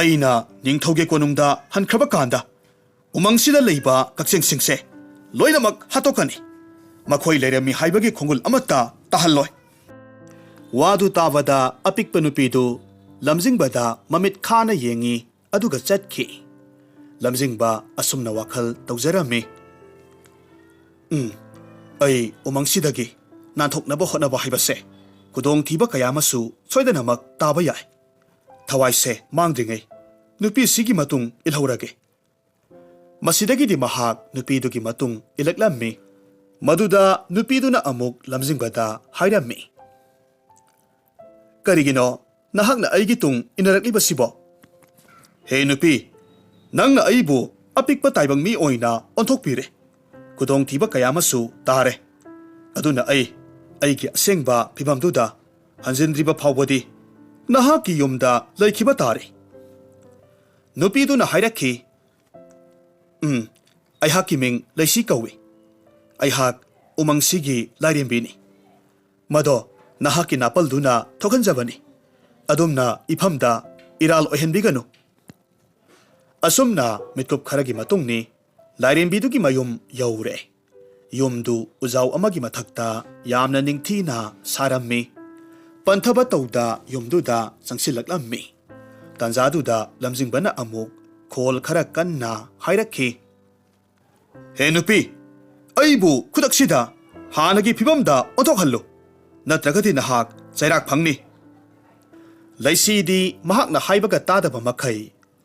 ꯑꯩꯅ ꯅꯤꯡꯊꯧꯒꯤ ꯀꯣꯅꯨꯡꯗ ꯍꯟꯈ꯭ꯔꯕ ꯀꯥꯟꯗ ꯎꯃꯪꯁꯤꯗ ꯂꯩꯕ ꯀꯛꯆꯦꯡꯁꯤꯡꯁꯦ ꯂꯣꯏꯅꯃꯛ ꯍꯥꯠꯇꯣꯛꯀꯅꯤ꯫ ꯃꯈꯣꯏ ꯂꯩꯔꯝꯃꯤ ꯍꯥꯏꯕꯒꯤ ꯈꯣꯡꯒꯨꯜ ꯑꯃꯠꯇ ꯇꯥꯍꯜꯂꯣꯏ꯫" ꯋꯥꯗꯨ ꯇꯥꯕꯗ ꯑꯄꯤꯛꯄ ꯅꯨꯄꯤꯗꯨ ꯂꯝꯖꯤꯡꯕꯗ ꯃꯃꯤꯠ ꯈꯥꯅ ꯌꯦꯡꯉꯤ, ꯑꯗꯨꯒ ꯆꯠꯈꯤ꯫ ꯂꯝꯖꯤꯡꯕ ꯑꯁꯨꯝꯅ ꯋꯥꯈꯜ ꯇꯧꯖꯔꯝꯃꯤ, "ꯎꯝ, ꯑꯩ ꯎꯃꯪꯁꯤꯗꯒꯤ ꯅꯥꯟꯊꯣꯛꯅꯕ ꯍꯣꯠꯅꯕ ꯍꯥꯏꯕꯁꯦ ꯈꯨꯗꯣꯡꯊꯤꯕ ꯀꯌꯥ ꯑꯃꯁꯨ ꯁꯣꯏꯗꯅꯃꯛ ꯇꯥꯕ ꯌꯥꯏ꯫ ꯊꯋꯥꯏꯁꯦ ꯃꯥꯡꯗ꯭ꯔꯤꯉꯩ ꯅꯨꯄꯤꯁꯤꯒꯤ ꯃꯇꯨꯡ ꯏꯜꯍꯧꯔꯒꯦ꯫" ꯃꯁꯤꯗꯒꯤꯗꯤ ꯃꯍꯥꯛ ꯅꯨꯄꯤꯗꯨꯒꯤ ꯃꯇꯨꯡ ꯏꯜꯂꯛꯂꯝꯃꯤ꯫ ꯃꯗꯨꯗ ꯅꯨꯄꯤꯗꯨꯅ ꯑꯃꯨꯛ ꯂꯝꯖꯤꯡꯕꯗ ꯍꯥꯏꯔꯝꯃꯤ, "ꯀꯔꯤꯒꯤꯅꯣ ꯅꯍꯥꯛꯅ ꯑꯩꯒꯤ ꯇꯨꯡ ꯏꯟꯅꯔꯛꯂꯤꯕꯁꯤꯕꯣ? ꯍꯦ ꯅꯨꯄꯤ, ꯅꯪꯅ ꯑꯩꯕꯨ ꯑꯄꯤꯛꯄ ꯇꯥꯏꯕꯪ ꯃꯤ ꯑꯣꯏꯅ ꯑꯣꯟꯊꯣꯛꯄꯤꯔꯦ꯫ ꯈꯨꯗꯣꯡꯊꯤꯕ ꯀꯌꯥ ꯑꯃꯁꯨ ꯇꯥꯔꯦ꯫ ꯑꯗꯨꯅ ꯑꯩ ꯑꯩꯒꯤ ꯑꯁꯦꯡꯕ ꯐꯤꯚꯝꯗꯨꯗ ꯍꯟꯖꯤꯟꯗ꯭ꯔꯤꯕ ꯐꯥꯎꯕꯗꯤ ꯅꯍꯥꯛꯀꯤ ꯌꯨꯝꯗ ꯂꯩꯈꯤꯕ ꯇꯥꯔꯦ꯫" ꯅꯨꯄꯤꯗꯨꯅ ꯍꯥꯏꯔꯛꯈꯤ, "ꯎꯝ, ꯑꯩꯍꯥꯛꯀꯤ ꯃꯤꯡ ꯂꯩꯁꯤ ꯀꯧꯏ꯫ ꯑꯩꯍꯥꯛ ꯎꯃꯪꯁꯤꯒꯤ ꯂꯥꯏꯔꯦꯝꯕꯤꯅꯤ꯫ ꯃꯗꯣ ꯅꯍꯥꯛꯀꯤ ꯅꯥꯄꯜꯗꯨꯅ ꯊꯣꯛꯍꯟꯖꯕꯅꯤ꯫ ꯑꯗꯣꯝꯅ ꯏꯐꯝꯗ ꯏꯔꯥꯜ ꯑꯣꯏꯍꯟꯕꯤꯒꯅꯨ꯫" ꯑꯁꯨꯝꯅ ꯃꯤꯠꯀꯨꯞ ꯈꯔꯒꯤ ꯃꯇꯨꯡꯅꯤ ꯂꯥꯏꯔꯦꯝꯕꯤꯗꯨꯒꯤ ꯃꯌꯨꯝ ꯌꯧꯔꯦ꯫ ꯌꯨꯝꯗꯨ ꯎꯖꯥꯎ ꯑꯃꯒꯤ ꯃꯊꯛꯇ ꯌꯥꯝꯅ ꯅꯤꯡꯊꯤꯅ ꯁꯥꯔꯝꯃꯤ꯫ ꯄꯟꯊꯕ ꯇꯧꯗ ꯌꯨꯝꯗꯨꯗ ꯆꯪꯁꯤꯜꯂꯛꯂꯝꯃꯤ꯫ ꯇꯥꯟꯖꯥꯗꯨꯗ ꯂꯝꯖꯤꯡꯕꯅ ꯑꯃꯨꯛ ꯈꯣꯜ ꯈꯔ ꯀꯟꯅ ꯍꯥꯏꯔꯛꯈꯤ, "ꯍꯦ ꯅꯨꯄꯤ, ꯑꯩꯕꯨ ꯈꯨꯗꯛꯁꯤꯗ ꯍꯥꯟꯅꯒꯤ ꯐꯤꯕꯝꯗ ꯑꯣꯟꯊꯣꯛꯍꯜꯂꯨ, ꯅꯠꯇ꯭ꯔꯒꯗꯤ ꯅꯍꯥꯛ ꯆꯩꯔꯥꯛ ꯐꯪꯅꯤ꯫" ꯂꯩꯁꯤꯗꯤ ꯃꯍꯥꯛꯅ ꯍꯥꯏꯕꯒ ꯇꯥꯗꯕ ꯃꯈꯩ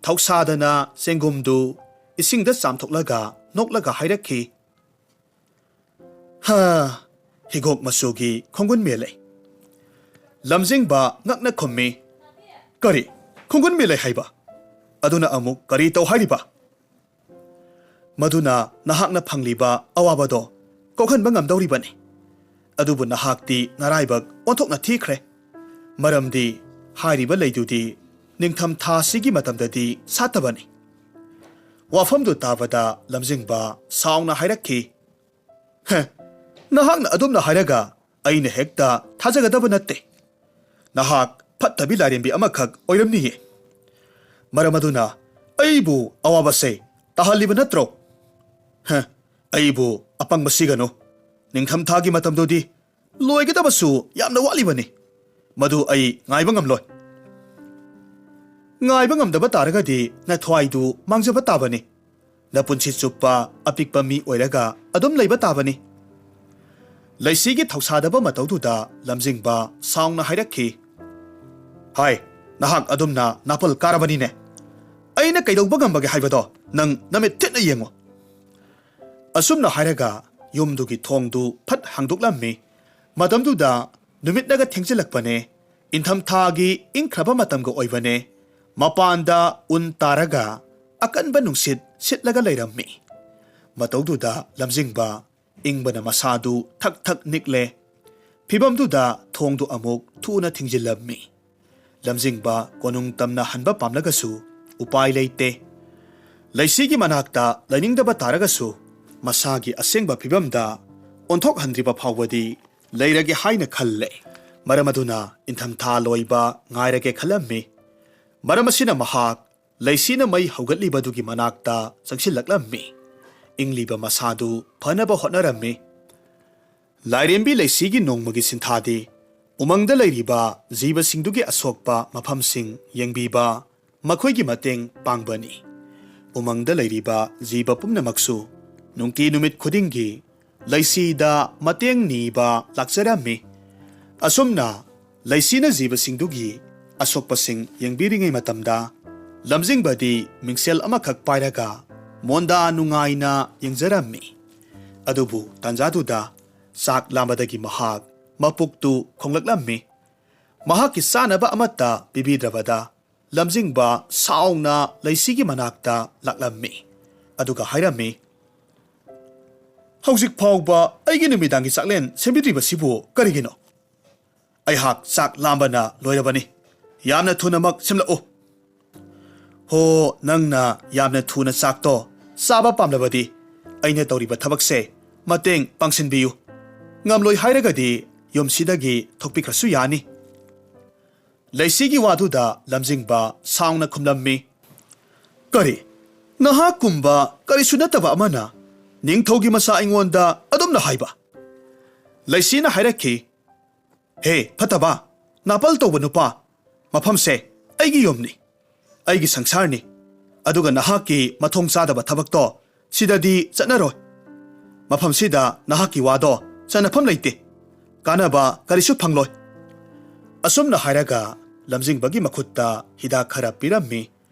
ꯊꯧꯁꯥꯗꯅ ꯆꯦꯡꯒꯨꯝꯗꯨ ꯏꯁꯤꯡꯗ ꯆꯥꯝꯊꯣꯛꯂꯒ ꯅꯣꯛꯂꯒ ꯍꯥꯏꯔꯛꯈꯤ, "ꯍꯥ, ꯍꯤꯒꯣꯛ ꯃꯆꯨꯒꯤ ꯈꯣꯡꯒꯨꯟ ꯃꯦꯜꯂꯦ꯫" ꯂꯝꯖꯤꯡꯕ ꯉꯛꯅ ꯈꯨꯝꯃꯤ, "ꯀꯔꯤ? ꯈꯣꯡꯒꯨꯟ ꯃꯦꯜꯂꯦ ꯍꯥꯏꯕ? ꯑꯗꯨꯅ ꯑꯃꯨꯛ ꯀꯔꯤ ꯇꯧ ꯍꯥꯏꯔꯤꯕ?" "ꯃꯗꯨꯅ ꯅꯍꯥꯛꯅ ꯐꯪꯂꯤꯕ ꯑꯋꯥꯕꯗꯣ ꯀꯣꯛꯍꯟꯕ ꯉꯝꯗꯧꯔꯤꯕꯅꯤ꯫ ꯑꯗꯨꯕꯨ ꯅꯍꯥꯛꯇꯤ ꯅꯔꯥꯏꯕꯛ ꯑꯣꯟꯊꯣꯛꯅ ꯊꯤꯈ꯭ꯔꯦ꯫ ꯃꯔꯝꯗꯤ ꯍꯥꯏꯔꯤꯕ ꯂꯩꯗꯨꯗꯤ ꯅꯤꯡꯊꯝ ꯊꯥꯁꯤꯒꯤ ꯃꯇꯝꯗꯗꯤ ꯁꯥꯠꯇꯕꯅꯤ꯫" ꯋꯥꯐꯝꯗꯨ ꯇꯥꯕꯗ ꯂꯝꯖꯤꯡꯕ ꯁꯥꯎꯅ ꯍꯥꯏꯔꯛꯈꯤ, "ꯍꯦ, ꯅꯍꯥꯛꯅ ꯑꯗꯨꯝꯅ ꯍꯥꯏꯔꯒ ꯑꯩꯅ ꯍꯦꯛꯇ ꯊꯥꯖꯒꯗꯕ ꯅꯠꯇꯦ꯫ ꯅꯍꯥꯛ ꯐꯠꯇꯕꯤ ꯂꯥꯏꯔꯦꯝꯕꯤ ꯑꯃꯈꯛ ꯑꯣꯏꯔꯝꯅꯤꯌꯦ꯫ ꯃꯔꯝ ꯑꯗꯨꯅ ꯑꯩꯕꯨ ꯑꯋꯥꯕꯁꯦ ꯇꯥꯍꯜꯂꯤꯕ ꯅꯠꯇ꯭ꯔꯣ? ꯍ, ꯑꯩꯕꯨ ꯑꯄꯪꯕ ꯁꯤꯒꯅꯨ꯫ ꯅꯤꯡꯊꯝꯊꯥꯒꯤ ꯃꯇꯝꯗꯨꯗꯤ ꯂꯣꯏꯒꯗꯕꯁꯨ ꯌꯥꯝꯅ ꯋꯥꯠꯂꯤꯕꯅꯤ꯫ ꯃꯗꯨ ꯑꯩ ꯉꯥꯏꯕ ꯉꯝꯂꯣꯏ꯫" "ꯉꯥꯏꯕ ꯉꯝꯗꯕ ꯇꯥꯔꯒꯗꯤ ꯅꯊ꯭ꯋꯥꯏꯗꯨ ꯃꯥꯡꯖꯕ ꯇꯥꯕꯅꯤ꯫ ꯅꯄꯨꯟꯁꯤ ꯆꯨꯞꯄ ꯑꯄꯤꯛꯄ ꯃꯤ ꯑꯣꯏꯔꯒ ꯑꯗꯨꯝ ꯂꯩꯕ ꯇꯥꯕꯅꯤ꯫" ꯂꯩꯁꯤꯒꯤ ꯊꯧꯁꯥꯗꯕ ꯃꯇꯧꯗꯨꯗ ꯂꯝꯖꯤꯡꯕ ꯁꯥꯎꯅ ꯍꯥꯏꯔꯛꯈꯤ, "ꯍꯥꯏ, ꯅꯍꯥꯛ ꯑꯗꯨꯝꯅ ꯅꯥꯄꯜ ꯀꯥꯔꯕꯅꯤꯅꯦ꯫ ꯑꯩꯅ ꯀꯩꯗꯧꯕ ꯉꯝꯕꯒꯦ ꯍꯥꯏꯕꯗꯣ ꯅꯪ ꯅꯃꯤꯠ ꯊꯤꯠꯅ ꯌꯦꯡꯉꯨ꯫" ꯑꯁꯨꯝꯅ ꯍꯥꯏꯔꯒ ꯌꯨꯝꯗꯨꯒꯤ ꯊꯣꯡꯗꯨ ꯐꯠ ꯍꯥꯡꯗꯣꯛꯂꯝꯃꯤ꯫ ꯃꯇꯝꯗꯨꯗ ꯅꯨꯃꯤꯠꯅꯒ ꯊꯦꯡꯖꯤꯜꯂꯛꯄꯅꯦ꯫ ꯏꯪꯊꯝꯊꯥꯒꯤ ꯏꯪꯈ꯭ꯔꯕ ꯃꯇꯝꯒ ꯑꯣꯏꯕꯅꯦ꯫ ꯃꯄꯥꯟꯗ ꯎꯟ ꯇꯥꯔꯒ ꯑꯀꯟꯕ ꯅꯨꯡꯁꯤꯠ ꯁꯤꯠꯂꯒ ꯂꯩꯔꯝꯃꯤ꯫ ꯃꯇꯧꯗꯨꯗ ꯂꯝꯖꯤꯡꯕ ꯏꯪꯕꯅ ꯃꯁꯥꯗꯨ ꯊꯛ ꯊꯛ ꯅꯤꯛꯂꯦ꯫ ꯐꯤꯚꯝꯗꯨꯗ ꯊꯣꯡꯗꯨ ꯑꯃꯨꯛ ꯊꯨꯅ ꯊꯤꯡꯖꯤꯜꯂꯝꯃꯤ꯫ ꯂꯝꯖꯤꯡꯕ ꯀꯣꯅꯨꯡ ꯇꯝꯅ ꯍꯟꯕ ꯄꯥꯝꯂꯒꯁꯨ ꯎꯄꯥꯏ ꯂꯩꯇꯦ꯫ ꯂꯩꯁꯤꯒꯤ ꯃꯅꯥꯛꯇ ꯂꯩꯅꯤꯡꯗꯕ ꯇꯥꯔꯒꯁꯨ ꯃꯁꯥꯒꯤ ꯑꯁꯦꯡꯕ ꯐꯤꯚꯝꯗ ꯑꯣꯟꯊꯣꯛꯍꯟꯗ꯭ꯔꯤꯕ ꯐꯥꯎꯕꯗꯤ ꯂꯩꯔꯒꯦ ꯍꯥꯏꯅ ꯈꯜꯂꯦ꯫ ꯃꯔꯝ ꯑꯗꯨꯅ ꯏꯪꯊꯝꯊꯥ ꯂꯣꯏꯕ ꯉꯥꯏꯔꯒꯦ ꯈꯜꯂꯝꯃꯤ꯫ ꯃꯔꯝ ꯑꯁꯤꯅ ꯃꯍꯥꯛ ꯂꯩꯁꯤꯅ ꯃꯩ ꯍꯧꯒꯠꯂꯤꯕꯗꯨꯒꯤ ꯃꯅꯥꯛꯇ ꯆꯪꯁꯤꯜꯂꯛꯂꯝꯃꯤ꯫ ꯏꯪꯂꯤꯕ ꯃꯁꯥꯗꯨ ꯐꯅꯕ ꯍꯣꯠꯅꯔꯝꯃꯤ꯫ ꯂꯥꯏꯔꯦꯝꯕꯤ ꯂꯩꯁꯤꯒꯤ ꯅꯣꯡꯃꯒꯤ ꯁꯤꯟꯊꯥꯗꯤ ꯎꯃꯪꯗ ꯂꯩꯔꯤꯕ ꯖꯤꯕꯁꯤꯡꯗꯨꯒꯤ ꯑꯁꯣꯛꯄ ꯃꯐꯝꯁꯤꯡ ꯌꯦꯡꯕꯤꯕ, ꯃꯈꯣꯏꯒꯤ ꯃꯇꯦꯡ ꯄꯥꯡꯕꯅꯤ꯫ ꯎꯃꯪꯗ ꯂꯩꯔꯤꯕ ꯖꯤꯕ ꯄꯨꯝꯅꯃꯛꯁꯨ ꯅꯨꯡꯇꯤ ꯅꯨꯃꯤꯠ ꯈꯨꯗꯤꯡꯒꯤ ꯂꯩꯁꯤꯗ ꯃꯇꯦꯡ ꯅꯤꯕ ꯂꯥꯛꯆꯔꯝꯃꯤ꯫ ꯑꯁꯨꯝꯅ ꯂꯩꯁꯤꯅ ꯖꯤꯕꯁꯤꯡꯗꯨꯒꯤ ꯑꯁꯣꯛꯄꯁꯤꯡ ꯌꯦꯡꯕꯤꯔꯤꯉꯩ ꯃꯇꯝꯗ ꯂꯝꯖꯤꯡꯕꯗꯤ ꯃꯤꯡꯁꯦꯜ ꯑꯃꯈꯛ ꯄꯥꯏꯔꯒ ꯃꯣꯟꯗꯥ ꯅꯨꯡꯉꯥꯏꯅ ꯌꯦꯡꯖꯔꯝꯃꯤ꯫ ꯑꯗꯨꯕꯨ ꯇꯥꯟꯖꯥꯗꯨꯗ ꯆꯥꯛ ꯂꯥꯝꯕꯗꯒꯤ ꯃꯍꯥꯛ ꯃꯄꯨꯛꯇꯨ ꯈꯣꯡꯂꯛꯂꯝꯃꯤ꯫ ꯃꯍꯥꯛꯀꯤ ꯆꯥꯅꯕ ꯑꯃꯠꯇ ꯄꯤꯕꯤꯗ꯭ꯔꯕꯗ ꯂꯝꯖꯤꯡꯕ ꯁꯥꯎꯅ ꯂꯩꯁꯤꯒꯤ ꯃꯅꯥꯛꯇ ꯂꯥꯛꯂꯝꯃꯤ꯫ ꯑꯗꯨꯒ ꯍꯥꯏꯔꯝꯃꯤ, "ꯍꯧꯖꯤꯛ ꯐꯥꯎꯕ ꯑꯩꯒꯤ ꯅꯨꯃꯤꯗꯥꯡꯒꯤ ꯆꯥꯛꯂꯦꯟ ꯁꯦꯝꯕꯤꯗ꯭ꯔꯤꯕꯁꯤꯕꯨ ꯀꯔꯤꯒꯤꯅꯣ? ꯑꯩꯍꯥꯛ ꯆꯥꯛ ꯂꯥꯝꯕꯅ ꯂꯣꯏꯔꯕꯅꯤ꯫ ꯌꯥꯝꯅ ꯊꯨꯅꯃꯛ ꯁꯦꯝꯂꯛꯎ꯫" "ꯍꯣ, ꯅꯪꯅ ꯌꯥꯝꯅ ꯊꯨꯅ ꯆꯥꯛꯇꯣ ꯆꯥꯕ ꯄꯥꯝꯂꯕꯗꯤ ꯑꯩꯅ ꯇꯧꯔꯤꯕ ꯊꯕꯛꯁꯦ ꯃꯇꯦꯡ ꯄꯥꯡꯁꯤꯟꯕꯤꯌꯨ꯫ ꯉꯝꯂꯣꯏ ꯍꯥꯏꯔꯒꯗꯤ ꯌꯨꯝꯁꯤꯗꯒꯤ ꯊꯣꯛꯄꯤꯈ꯭ꯔꯁꯨ ꯌꯥꯅꯤ꯫" ꯂꯩꯁꯤꯒꯤ ꯋꯥꯗꯨꯗ ꯂꯝꯖꯤꯡꯕ ꯁꯥꯎꯅ ꯈꯨꯝꯂꯝꯃꯤ, "ꯀꯔꯤ? ꯅꯍꯥꯛꯀꯨꯝꯕ ꯀꯔꯤꯁꯨ ꯅꯠꯇꯕ ꯑꯃꯅ ꯅꯤꯡꯊꯧꯒꯤ ꯃꯆꯥ ꯑꯩꯉꯣꯟꯗ ꯑꯗꯨꯝꯅ ꯍꯥꯏꯕ?" ꯂꯩꯁꯤꯅ ꯍꯥꯏꯔꯛꯈꯤ, "ꯍꯦ ꯐꯠꯇꯕ, ꯅꯥꯄꯜ ꯇꯧꯕ ꯅꯨꯄꯥ, ꯃꯐꯝꯁꯦ ꯑꯩꯒꯤ ꯌꯨꯝꯅꯤ, ꯑꯩꯒꯤ ꯁꯪꯁꯥꯔꯅꯤ꯫ ꯑꯗꯨꯒ ꯅꯍꯥꯛꯀꯤ ꯃꯊꯣꯡ ꯆꯥꯗꯕ ꯊꯕꯛꯇꯣ ꯁꯤꯗꯗꯤ ꯆꯠꯅꯔꯣꯏ꯫ ꯃꯐꯝꯁꯤꯗ ꯅꯍꯥꯛꯀꯤ ꯋꯥꯗꯣ ꯆꯟꯅꯐꯝ ꯂꯩꯇꯦ꯫ ꯀꯥꯟꯅꯕ ꯀꯔꯤꯁꯨ ꯐꯪꯂꯣꯏ꯫" ꯑꯁꯨꯝꯅ ꯍꯥꯏꯔꯒ ꯂꯝꯖꯤꯡꯕꯒꯤ ꯃꯈꯨꯠꯇ ꯍꯤꯗꯥꯛ ꯈꯔ ꯄꯤꯔꯝꯃꯤ꯫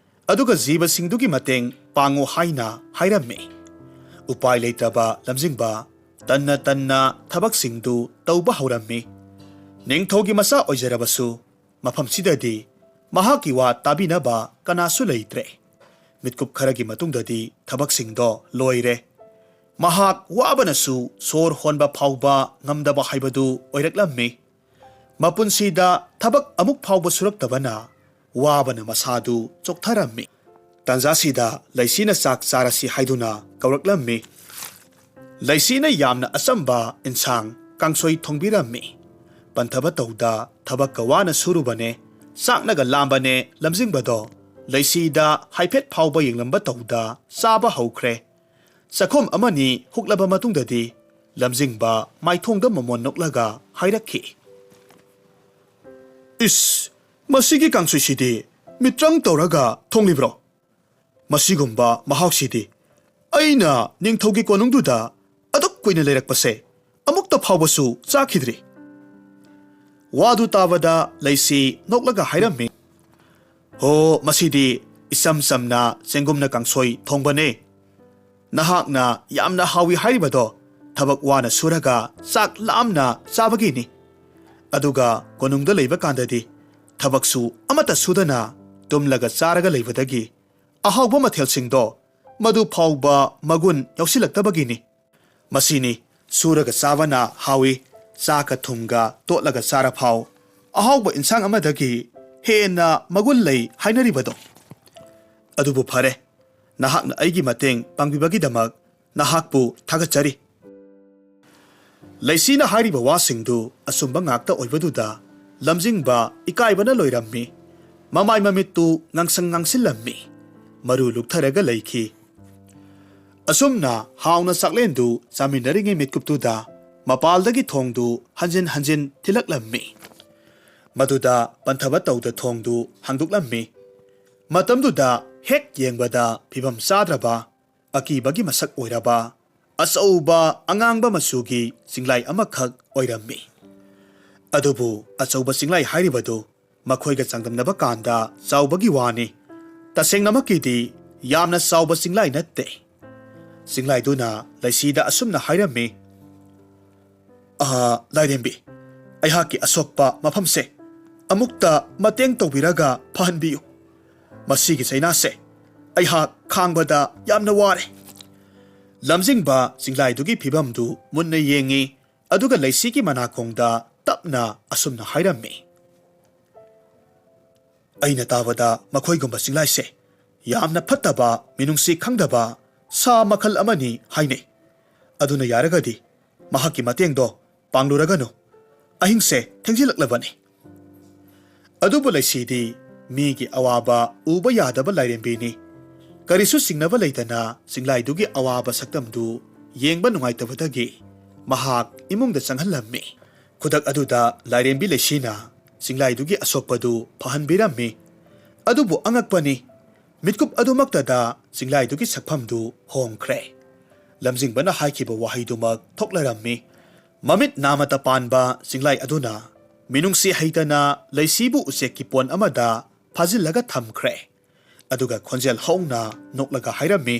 ꯑꯗꯨꯒ ꯖꯤꯕꯁꯤꯡꯗꯨꯒꯤ ꯃꯇꯦꯡ ꯄꯥꯡꯉꯨ ꯍꯥꯏꯅ ꯍꯥꯏꯔꯝꯃꯤ꯫ ꯎꯄꯥꯏ ꯂꯩꯇ꯭ꯔꯕ ꯂꯝꯖꯤꯡꯕ ꯇꯟꯅ ꯇꯟꯅ ꯊꯕꯛꯁꯤꯡꯗꯨ ꯇꯧꯕ ꯍꯧꯔꯝꯃꯤ꯫ ꯅꯤꯡꯊꯧꯒꯤ ꯃꯆꯥ ꯑꯣꯏꯖꯔꯕꯁꯨ ꯃꯐꯝꯁꯤꯗꯗꯤ ꯃꯍꯥꯛꯀꯤ ꯋꯥ ꯇꯥꯕꯤꯅꯕ ꯀꯅꯥꯁꯨ ꯂꯩꯇ꯭ꯔꯦ꯫ ꯃꯤꯠꯀꯨꯞ ꯈꯔꯒꯤ ꯃꯇꯨꯡꯗꯗꯤ ꯊꯕꯛꯁꯤꯡꯗꯣ ꯂꯣꯏꯔꯦ꯫ ꯃꯍꯥꯛ ꯋꯥꯕꯅꯁꯨ ꯁꯣꯔ ꯍꯣꯟꯕ ꯐꯥꯎꯕ ꯉꯝꯗꯕ ꯍꯥꯏꯕꯗꯨ ꯑꯣꯏꯔꯛꯂꯝꯃꯤ꯫ ꯃꯄꯨꯟꯁꯤꯗ ꯊꯕꯛ ꯑꯃꯨꯛ ꯐꯥꯎꯕ ꯁꯨꯔꯛꯇꯕꯅ ꯋꯥꯕꯅ ꯃꯁꯥꯗꯨ ꯆꯣꯛꯊꯔꯝꯃꯤ꯫ ꯇꯥꯟꯖꯥꯁꯤꯗ ꯂꯩꯁꯤꯅ ꯆꯥꯛ ꯆꯥꯔꯁꯤ ꯍꯥꯏꯗꯨꯅ ꯀꯧꯔꯛꯂꯝꯃꯤ꯫ ꯂꯩꯁꯤꯅ ꯌꯥꯝꯅ ꯑꯆꯝꯕ ꯏꯟꯁꯥꯡ ꯀꯥꯡꯁꯣꯏ ꯊꯣꯡꯕꯤꯔꯝꯃꯤ꯫ ꯄꯟꯊꯕ ꯇꯧꯗ ꯊꯕꯛꯀ ꯋꯥꯅ ꯁꯨꯔꯨꯕꯅꯦ, ꯆꯥꯛꯅꯒ ꯂꯥꯝꯕꯅꯦ ꯂꯝꯖꯤꯡꯕꯗꯣ ꯂꯩꯁꯤꯗ ꯍꯥꯏꯐꯦꯠ ꯐꯥꯎꯕ ꯌꯦꯡꯂꯝꯕ ꯇꯧꯗ ꯆꯥꯕ ꯍꯧꯈ꯭ꯔꯦ꯫ ꯆꯥꯛꯈꯨꯝ ꯑꯃꯅꯤ ꯍꯨꯛꯂꯕ ꯃꯇꯨꯡꯗꯗꯤ ꯂꯝꯖꯤꯡꯕ ꯃꯥꯏꯊꯣꯡꯗ ꯃꯃꯣꯟ ꯅꯣꯛꯂꯒ ꯍꯥꯏꯔꯛꯈꯤ, "ꯏꯁ, ꯃꯁꯤꯒꯤ ꯀꯥꯡꯁꯣꯏꯁꯤꯗꯤ ꯃꯤꯇ꯭ꯔꯪ ꯇꯧꯔꯒ ꯊꯣꯡꯂꯤꯕ꯭ꯔꯣ? ꯃꯁꯤꯒꯨꯝꯕ ꯃꯍꯥꯎꯁꯤꯗꯤ ꯑꯩꯅ ꯅꯤꯡꯊꯧꯒꯤ ꯀꯣꯅꯨꯡꯗꯨꯗ ꯑꯗꯨꯛ ꯀꯨꯏꯅ ꯂꯩꯔꯛꯄꯁꯦ ꯑꯃꯨꯛꯇ ꯐꯥꯎꯕꯁꯨ ꯆꯥꯈꯤꯗ꯭ꯔꯤ꯫" ꯋꯥꯗꯨ ꯇꯥꯕꯗ ꯂꯩꯁꯤ ꯅꯣꯛꯂꯒ ꯍꯥꯏꯔꯝꯃꯤ, "ꯍꯣ, ꯃꯁꯤꯗꯤ ꯏꯆꯝ ꯆꯝꯅ ꯆꯦꯡꯒꯨꯝꯅ ꯀꯥꯡꯁꯣꯏ ꯊꯣꯡꯕꯅꯦ꯫ ꯅꯍꯥꯛꯅ ꯌꯥꯝꯅ ꯍꯥꯎꯏ ꯍꯥꯏꯔꯤꯕꯗꯣ ꯊꯕꯛ ꯋꯥꯅ ꯁꯨꯔꯒ ꯆꯥꯛ ꯂꯥꯝꯅ ꯆꯥꯕꯒꯤꯅꯤ꯫ ꯑꯗꯨꯒ ꯀꯣꯅꯨꯡꯗ ꯂꯩꯕ ꯀꯥꯟꯗꯗꯤ ꯊꯕꯛꯁꯨ ꯑꯃꯠꯇ ꯁꯨꯗꯅ ꯇꯨꯝꯂꯒ ꯆꯥꯔꯒ ꯂꯩꯕꯗꯒꯤ ꯑꯍꯥꯎꯕ ꯃꯊꯦꯜꯁꯤꯡꯗꯣ ꯃꯗꯨ ꯐꯥꯎꯕ ꯃꯒꯨꯟ ꯌꯥꯎꯁꯤꯜꯂꯛꯇꯕꯒꯤꯅꯤ꯫ ꯃꯁꯤꯅꯤ ꯁꯨꯔꯒ ꯆꯥꯕꯅ ꯍꯥꯎꯏ, ꯆꯥꯛꯀ ꯊꯨꯝꯒ ꯇꯣꯠꯂꯒ ꯆꯥꯔ ꯐꯥꯎ ꯑꯍꯥꯎꯕ ꯏꯟꯁꯥꯡ ꯑꯃꯗꯒꯤ ꯍꯦꯟꯅ ꯃꯒꯨꯟ ꯂꯩ ꯍꯥꯏꯅꯔꯤꯕꯗꯣ꯫ ꯑꯗꯨꯕꯨ ꯐꯔꯦ, ꯅꯍꯥꯛꯅ ꯑꯩꯒꯤ ꯃꯇꯦꯡ ꯄꯥꯡꯕꯤꯕꯒꯤꯗꯃꯛ ꯅꯍꯥꯛꯄꯨ ꯊꯥꯒꯠꯆꯔꯤ꯫" ꯂꯩꯁꯤꯅ ꯍꯥꯏꯔꯤꯕ ꯋꯥꯁꯤꯡꯗꯨ ꯑꯆꯨꯝꯕ ꯉꯥꯛꯇ ꯑꯣꯏꯕꯗꯨꯗ ꯂꯝꯖꯤꯡꯕ ꯏꯀꯥꯏꯕꯅ ꯂꯣꯏꯔꯝꯃꯤ꯫ ꯃꯃꯥꯏ ꯃꯃꯤꯠꯇꯨ ꯉꯥꯡꯁꯪ ꯉꯥꯡꯁꯤꯜꯂꯝꯃꯤ꯫ ꯃꯔꯨ ꯂꯨꯛꯊꯔꯒ ꯂꯩꯈꯤ꯫ ꯑꯁꯨꯝꯅ ꯍꯥꯎꯅ ꯆꯥꯛꯂꯦꯟꯗꯨ ꯆꯥꯃꯤꯟꯅꯔꯤꯉꯩ ꯃꯤꯠꯀꯨꯞꯇꯨꯗ ꯃꯄꯥꯜꯗꯒꯤ ꯊꯣꯡꯗꯨ ꯍꯟꯖꯤꯟ ꯍꯟꯖꯤꯟ ꯊꯤꯜꯂꯛꯂꯝꯃꯤ꯫ ꯃꯗꯨꯗ ꯄꯟꯊꯕ ꯇꯧꯗ ꯊꯣꯡꯗꯨ ꯍꯥꯡꯗꯣꯛꯂꯝꯃꯤ꯫ ꯃꯇꯝꯗꯨꯗ ꯍꯦꯛ ꯌꯦꯡꯕꯗ ꯐꯤꯕꯝ ꯆꯥꯗ꯭ꯔꯕ, ꯑꯀꯤꯕꯒꯤ ꯃꯁꯛ ꯑꯣꯏꯔꯕ ꯑꯆꯧꯕ ꯑꯉꯥꯡꯕ ꯃꯆꯨꯒꯤ ꯆꯤꯡꯂꯥꯏ ꯑꯃꯈꯛ ꯑꯣꯏꯔꯝꯃꯤ꯫ ꯑꯗꯨꯕꯨ ꯑꯆꯧꯕ ꯆꯤꯡꯂꯥꯏ ꯍꯥꯏꯔꯤꯕꯗꯨ ꯃꯈꯣꯏꯒ ꯆꯥꯡꯗꯝꯅꯕ ꯀꯥꯟꯗ ꯆꯥꯎꯕꯒꯤ ꯋꯥꯅꯤ꯫ ꯇꯁꯦꯡꯅꯃꯛꯀꯤꯗꯤ ꯌꯥꯝꯅ ꯆꯥꯎꯕ ꯆꯤꯡꯂꯥꯏ ꯅꯠꯇꯦ꯫ ꯆꯤꯡꯂꯥꯏꯗꯨꯅ ꯂꯩꯁꯤꯗ ꯑꯁꯨꯝꯅ ꯍꯥꯏꯔꯝꯃꯤ, "ꯑꯥ, ꯂꯥꯏꯔꯦꯝꯕꯤ, ꯑꯩꯍꯥꯛꯀꯤ ꯑꯁꯣꯛꯄ ꯃꯐꯝꯁꯦ ꯑꯃꯨꯛꯇ ꯃꯇꯦꯡ ꯇꯧꯕꯤꯔꯒ ꯐꯍꯟꯕꯤꯌꯨ꯫ ꯃꯁꯤꯒꯤ ꯆꯩꯅꯥꯁꯦ ꯑꯩꯍꯥꯛ ꯈꯥꯡꯕꯗ ꯌꯥꯝꯅ ꯋꯥꯔꯦ꯫" ꯂꯝꯖꯤꯡꯕ ꯆꯤꯡꯂꯥꯏꯗꯨꯒꯤ ꯐꯤꯕꯝꯗꯨ ꯃꯨꯟꯅ ꯌꯦꯡꯉꯤ, ꯑꯗꯨꯒ ꯂꯩꯁꯤꯒꯤ ꯃꯅꯥꯀꯣꯡꯗ ꯇꯞꯅ ꯑꯁꯨꯝꯅ ꯍꯥꯏꯔꯝꯃꯤ, "ꯑꯩꯅ ꯇꯥꯕꯗ ꯃꯈꯣꯏꯒꯨꯝꯕ ꯆꯤꯡꯂꯥꯏꯁꯦ ꯌꯥꯝꯅ ꯐꯠꯇꯕ, ꯃꯤꯅꯨꯡꯁꯤ ꯈꯪꯗꯕ ꯁꯥ ꯃꯈꯜ ꯑꯃꯅꯤ ꯍꯥꯏꯅꯩ꯫ ꯑꯗꯨꯅ ꯌꯥꯔꯒꯗꯤ ꯃꯍꯥꯛꯀꯤ ꯃꯇꯦꯡꯗꯣ ꯄꯥꯡꯂꯨꯔꯒꯅꯨ꯫ ꯑꯍꯤꯡꯁꯦ ꯊꯦꯡꯖꯤꯜꯂꯛꯂꯕꯅꯤ꯫" ꯑꯗꯨꯕꯨ ꯂꯩꯁꯤꯗꯤ ꯃꯤꯒꯤ ꯑꯋꯥꯕ ꯎꯕ ꯌꯥꯗꯕ ꯂꯥꯏꯔꯦꯝꯕꯤꯅꯤ꯫ ꯀꯔꯤꯁꯨ ꯆꯤꯡꯅꯕ ꯂꯩꯇꯅ ꯆꯤꯡꯂꯥꯏꯗꯨꯒꯤ ꯑꯋꯥꯕ ꯁꯛꯇꯝꯗꯨ ꯌꯦꯡꯕ ꯅꯨꯡꯉꯥꯏꯇꯕꯗꯒꯤ ꯃꯍꯥꯛ ꯏꯃꯨꯡꯗ ꯆꯪꯍꯜꯂꯝꯃꯤ꯫ ꯈꯨꯗꯛ ꯑꯗꯨꯗ ꯂꯥꯏꯔꯦꯝꯕꯤ ꯂꯩꯁꯤꯅ ꯆꯤꯡꯂꯥꯏꯗꯨꯒꯤ ꯑꯁꯣꯛꯄꯗꯨ ꯐꯍꯟꯕꯤꯔꯝꯃꯤ꯫ ꯑꯗꯨꯕꯨ ꯑꯉꯛꯄꯅꯤ, ꯃꯤꯠꯀꯨꯞ ꯑꯗꯨꯃꯛꯇꯗ ꯆꯤꯡꯂꯥꯏꯗꯨꯒꯤ ꯁꯛꯐꯝꯗꯨ ꯍꯣꯡꯈ꯭ꯔꯦ꯫ ꯂꯝꯖꯤꯡꯕꯅ ꯍꯥꯏꯈꯤꯕ ꯋꯥꯍꯩꯗꯨꯃꯛ ꯊꯣꯛꯂꯔꯝꯃꯤ꯫ ꯃꯃꯤꯠ ꯅꯥꯃꯇ ꯄꯥꯟꯕ ꯆꯤꯡꯂꯥꯏ ꯑꯗꯨꯅ ꯃꯤꯅꯨꯡꯁꯤ ꯍꯩꯇꯅ ꯂꯩꯁꯤꯕꯨ ꯎꯆꯦꯛꯀꯤ ꯄꯣꯟ ꯑꯃꯗ ꯐꯥꯖꯤꯜꯂꯒ ꯊꯝꯈ꯭ꯔꯦ꯫ ꯑꯗꯨꯒ ꯈꯣꯟꯖꯦꯜ ꯍꯧꯅ ꯅꯣꯛꯂꯒ ꯍꯥꯏꯔꯝꯃꯤ,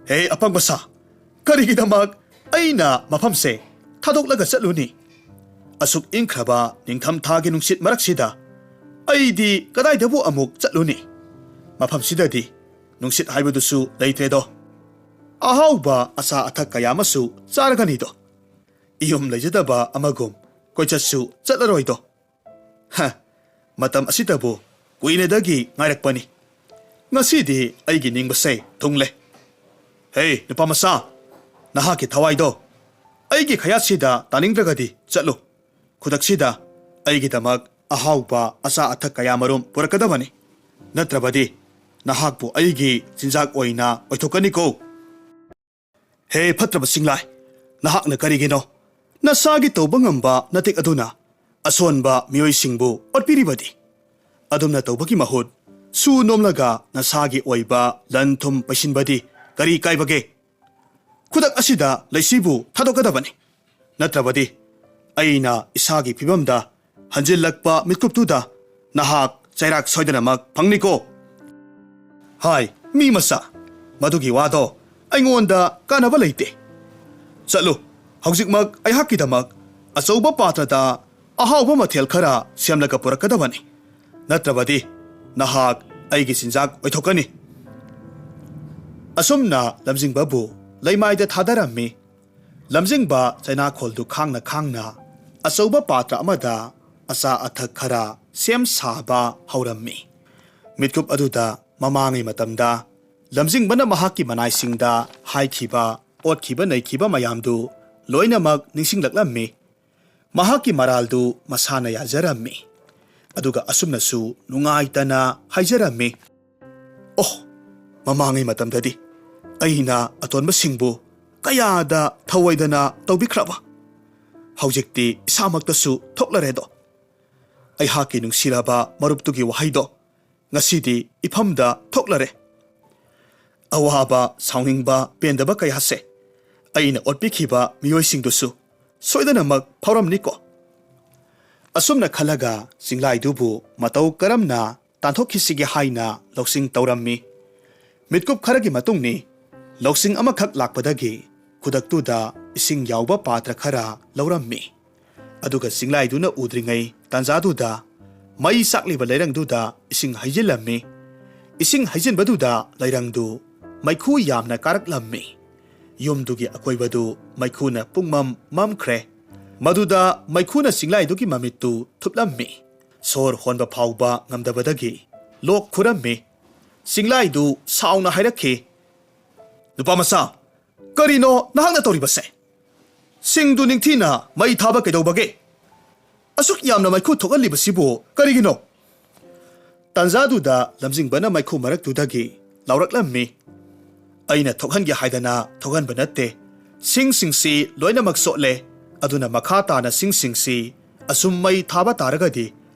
"ꯍꯦ ꯑꯄꯪꯕ ꯁꯥ, ꯀꯔꯤꯒꯤꯗꯃꯛ ꯑꯩꯅ ꯃꯐꯝꯁꯦ ꯊꯥꯗꯣꯛꯂꯒ ꯆꯠꯂꯨꯅꯤ? ꯑꯁꯨꯛ ꯏꯪꯈ꯭ꯔꯕ ꯅꯤꯡꯊꯝꯊꯥꯒꯤ ꯅꯨꯡꯁꯤꯠ ꯃꯔꯛꯁꯤꯗ ꯑꯩꯗꯤ ꯀꯗꯥꯏꯗꯕꯨ ꯑꯃꯨꯛ ꯆꯠꯂꯨꯅꯤ? ꯃꯐꯝꯁꯤꯗꯗꯤ ꯅꯨꯡꯁꯤꯠ ꯍꯥꯏꯕꯗꯨꯁꯨ ꯂꯩꯇ꯭ꯔꯦꯗꯣ꯫ ꯑꯍꯥꯎꯕ ꯑꯆꯥ ꯑꯊꯛ ꯀꯌꯥ ꯑꯃꯁꯨ ꯆꯥꯔꯒꯅꯤꯗꯣ꯫ ꯏꯌꯨꯝ ꯂꯩꯖꯗꯕ ꯑꯃꯒꯨꯝ ꯀꯣꯏꯆꯠꯁꯨ ꯆꯠꯂꯔꯣꯏꯗꯣ꯫ ꯍ, ꯃꯇꯝ ꯑꯁꯤꯗꯕꯨ ꯀꯨꯏꯅꯗꯒꯤ ꯉꯥꯏꯔꯛꯄꯅꯤ꯫ ꯉꯁꯤꯗꯤ ꯑꯩꯒꯤ ꯅꯤꯡꯕꯁꯦ ꯊꯨꯡꯂꯦ꯫ ꯍꯦ, ꯅꯨꯄꯥ ꯃꯆꯥ, ꯅꯍꯥꯛꯀꯤ ꯊꯋꯥꯏꯗꯣ ꯑꯩꯒꯤ ꯈꯌꯥꯠꯁꯤꯗ ꯇꯥꯅꯤꯡꯗ꯭ꯔꯒꯗꯤ ꯆꯠꯂꯨ꯫ ꯈꯨꯗꯛꯁꯤꯗ ꯑꯩꯒꯤꯗꯃꯛ ꯑꯍꯥꯎꯕ ꯑꯆꯥ ꯑꯊꯛ ꯀꯌꯥ ꯃꯔꯨꯝ ꯄꯨꯔꯛꯀꯗꯕꯅꯤ꯫ ꯅꯠꯇ꯭ꯔꯕꯗꯤ ꯅꯍꯥꯛꯄꯨ ꯑꯩꯒꯤ ꯆꯤꯟꯖꯥꯛ ꯑꯣꯏꯅ ꯑꯣꯏꯊꯣꯛꯀꯅꯤꯀꯣ꯫ ꯍꯦ ꯐꯠꯇ꯭ꯔꯕ ꯆꯤꯡꯂꯥꯏ, ꯅꯍꯥꯛꯅ ꯀꯔꯤꯒꯤꯅꯣ ꯅꯁꯥꯒꯤ ꯇꯧꯕ ꯉꯝꯕ ꯅꯇꯤꯛ ꯑꯗꯨꯅ ꯑꯁꯣꯟꯕ ꯃꯤꯑꯣꯏꯁꯤꯡꯕꯨ ꯑꯣꯠꯄꯤꯔꯤꯕꯗꯤ? ꯑꯗꯨꯝꯅ ꯇꯧꯕꯒꯤ ꯃꯍꯨꯠ ꯁꯨ ꯅꯣꯝꯂꯒ ꯅꯁꯥꯒꯤ ꯑꯣꯏꯕ ꯂꯟ ꯊꯨꯝ ꯄꯩꯁꯤꯟꯕꯗꯤ ꯀꯔꯤ ꯀꯥꯏꯕꯒꯦ? ꯈꯨꯗꯛ ꯑꯁꯤꯗ ꯂꯩꯁꯤꯕꯨ ꯊꯥꯗꯣꯛꯀꯗꯕꯅꯤ꯫ ꯅꯠꯇ꯭ꯔꯕꯗꯤ ꯑꯩꯅ ꯏꯁꯥꯒꯤ ꯐꯤꯕꯝꯗ ꯍꯟꯖꯤꯜꯂꯛꯄ ꯃꯤꯠꯀꯨꯞꯇꯨꯗ ꯅꯍꯥꯛ ꯆꯩꯔꯥꯛ ꯁꯣꯏꯗꯅꯃꯛ ꯐꯪꯅꯤꯀꯣ꯫ ꯍꯥꯏ, ꯃꯤ ꯃꯆꯥ, ꯃꯗꯨꯒꯤ ꯋꯥꯗꯣ ꯑꯩꯉꯣꯟꯗ ꯀꯥꯟꯅꯕ ꯂꯩꯇꯦ꯫ ꯆꯠꯂꯨ, ꯍꯧꯖꯤꯛꯃꯛ ꯑꯩꯍꯥꯛꯀꯤꯗꯃꯛ ꯑꯆꯧꯕ ꯄꯥꯇ꯭ꯔꯗ ꯑꯍꯥꯎꯕ ꯃꯊꯦꯜ ꯈꯔ ꯁꯦꯝꯂꯒ ꯄꯨꯔꯛꯀꯗꯕꯅꯤ꯫ ꯅꯠꯇ꯭ꯔꯕꯗꯤ ꯅꯍꯥꯛ ꯑꯩꯒꯤ ꯆꯤꯟꯖꯥꯛ ꯑꯣꯏꯊꯣꯛꯀꯅꯤ꯫ ꯑꯁꯨꯝꯅ ꯂꯝꯖꯤꯡꯕꯕꯨ ꯂꯩꯃꯥꯏꯗ ꯊꯥꯗꯔꯝꯃꯤ꯫ ꯂꯝꯖꯤꯡꯕ ꯆꯩꯅꯥꯈꯣꯜꯗꯨ ꯈꯥꯡꯅ ꯈꯥꯡꯅ ꯑꯆꯧꯕ ꯄꯥꯇ꯭ꯔ ꯑꯃꯗ ꯑꯆꯥ ꯑꯊꯛ ꯈꯔ ꯁꯦꯝ ꯁꯥꯕ ꯍꯧꯔꯝꯃꯤ꯫ ꯃꯤꯠꯀꯨꯞ ꯑꯗꯨꯗ ꯃꯃꯥꯡꯉꯩ ꯃꯇꯝꯗ ꯂꯝꯖꯤꯡꯕꯅ ꯃꯍꯥꯛꯀꯤ ꯃꯅꯥꯏꯁꯤꯡꯗ ꯍꯥꯏꯈꯤꯕ ꯑꯣꯠꯈꯤꯕ ꯅꯩꯈꯤꯕ ꯃꯌꯥꯝꯗꯨ ꯂꯣꯏꯅꯃꯛ ꯅꯤꯡꯁꯤꯡꯂꯛꯂꯝꯃꯤ꯫ ꯃꯍꯥꯛꯀꯤ ꯃꯔꯥꯜꯗꯨ ꯃꯁꯥꯅ ꯌꯥꯖꯔꯝꯃꯤ꯫ ꯑꯗꯨꯒ ꯑꯁꯨꯝꯅꯁꯨ ꯅꯨꯡꯉꯥꯏꯇꯅ ꯍꯥꯏꯖꯔꯝꯃꯤ, "ꯑꯣꯍ, ꯃꯃꯥꯡꯉꯩ ꯃꯇꯝꯗꯗꯤ ꯑꯩꯅ ꯑꯇꯣꯟꯕꯁꯤꯡꯕꯨ ꯀꯌꯥꯗ ꯊꯧꯑꯣꯏꯗꯅ ꯇꯧꯕꯤꯈ꯭ꯔꯕ? ꯍꯧꯖꯤꯛꯇꯤ ꯏꯁꯥꯃꯛꯇꯁꯨ ꯊꯣꯛꯂꯔꯦꯗꯣ꯫ ꯑꯩꯍꯥꯛꯀꯤ ꯅꯨꯡꯁꯤꯔꯕ ꯃꯔꯨꯞꯇꯨꯒꯤ ꯋꯥꯍꯩꯗꯣ ꯉꯁꯤꯗꯤ ꯏꯐꯝꯗ ꯊꯣꯛꯂꯔꯦ꯫ ꯑꯋꯥꯕ, ꯁꯥꯎꯅꯤꯡꯕ, ꯄꯦꯟꯗꯕ ꯀꯌꯥꯁꯦ ꯑꯩꯅ ꯑꯣꯠꯄꯤꯈꯤꯕ ꯃꯤꯑꯣꯏꯁꯤꯡꯗꯨꯁꯨ ꯁꯣꯏꯗꯅꯃꯛ ꯐꯥꯎꯔꯝꯅꯤꯀꯣ?" ꯑꯁꯨꯝꯅ ꯈꯜꯂꯒ ꯆꯤꯡꯂꯥꯏꯗꯨꯕꯨ ꯃꯇꯧ ꯀꯔꯝꯅ ꯇꯥꯟꯊꯣꯛꯈꯤꯁꯤꯒꯦ ꯍꯥꯏꯅ ꯂꯧꯁꯤꯡ ꯇꯧꯔꯝꯃꯤ꯫ ꯃꯤꯠꯀꯨꯞ ꯈꯔꯒꯤ ꯃꯇꯨꯡꯅꯤ꯫ ꯂꯧꯁꯤꯡ ꯑꯃꯈꯛ ꯂꯥꯛꯄꯗꯒꯤ ꯈꯨꯗꯛꯇꯨꯗ ꯏꯁꯤꯡ ꯌꯥꯎꯕ ꯄꯥꯇ꯭ꯔ ꯈꯔ ꯂꯧꯔꯝꯃꯤ꯫ ꯑꯗꯨꯒ ꯆꯤꯡꯂꯥꯏꯗꯨꯅ ꯎꯗ꯭ꯔꯤꯉꯩ ꯇꯥꯟꯖꯥꯗꯨꯗ ꯃꯩ ꯆꯥꯛꯂꯤꯕ ꯂꯩꯔꯪꯗꯨꯗ ꯏꯁꯤꯡ ꯍꯩꯖꯤꯜꯂꯝꯃꯤ꯫ ꯏꯁꯤꯡ ꯍꯩꯖꯤꯟꯕꯗꯨꯗ ꯂꯩꯔꯪꯗꯨ ꯃꯩꯈꯨ ꯌꯥꯝꯅ ꯀꯥꯔꯛꯂꯝꯃꯤ꯫ ꯌꯨꯝꯗꯨꯒꯤ ꯑꯀꯣꯏꯕꯗꯨ ꯃꯩꯈꯨꯅ ꯄꯨꯡꯃꯝ ꯃꯝꯈ꯭ꯔꯦ꯫ ꯃꯗꯨꯗ ꯃꯩꯈꯨꯅ ꯆꯤꯡꯂꯥꯏꯗꯨꯒꯤ ꯃꯃꯤꯠꯇꯨ ꯊꯨꯞꯂꯝꯃꯤ꯫ ꯁꯣꯔ ꯍꯣꯟꯕ ꯐꯥꯎꯕ ꯉꯝꯗꯕꯗꯒꯤ ꯂꯣꯛ ꯈꯨꯔꯝꯃꯤ꯫ ꯆꯤꯡꯂꯥꯏꯗꯨ ꯁꯥꯎꯅ ꯍꯥꯏꯔꯛꯈꯤ, "ꯅꯨꯄꯥ ꯃꯆꯥ, ꯀꯔꯤꯅꯣ ꯅꯍꯥꯛꯅ ꯇꯧꯔꯤꯕꯁꯦ? ꯁꯤꯡꯗꯨ ꯅꯤꯡꯊꯤꯅ ꯃꯩ ꯊꯥꯕ ꯀꯩꯗꯧꯕꯒꯦ? ꯑꯁꯨꯛ ꯌꯥꯝꯅ ꯃꯩꯈꯨ ꯊꯣꯛꯍꯜꯂꯤꯕꯁꯤꯕꯨ ꯀꯔꯤꯒꯤꯅꯣ?" ꯇꯥꯟꯖꯥꯗꯨꯗ ꯂꯝꯖꯤꯡꯕꯅ ꯃꯩꯈꯨ ꯃꯔꯛꯇꯨꯗꯒꯤ ꯂꯥꯎꯔꯛꯂꯝꯃꯤ, "ꯑꯩꯅ ꯊꯣꯛꯍꯟꯒꯦ ꯍꯥꯏꯗꯅ ꯊꯣꯛꯍꯟꯕ ꯅꯠꯇꯦ꯫ ꯁꯤꯡꯁꯤꯡꯁꯤ ꯂꯣꯏꯅꯃꯛ ꯆꯣꯠꯂꯦ꯫ ꯑꯗꯨꯅ ꯃꯈꯥ ꯇꯥꯅ ꯁꯤꯡꯁꯤꯡꯁꯤ ꯑꯁꯨꯝ ꯃꯩ ꯊꯥꯕ ꯇꯥꯔꯒꯗꯤ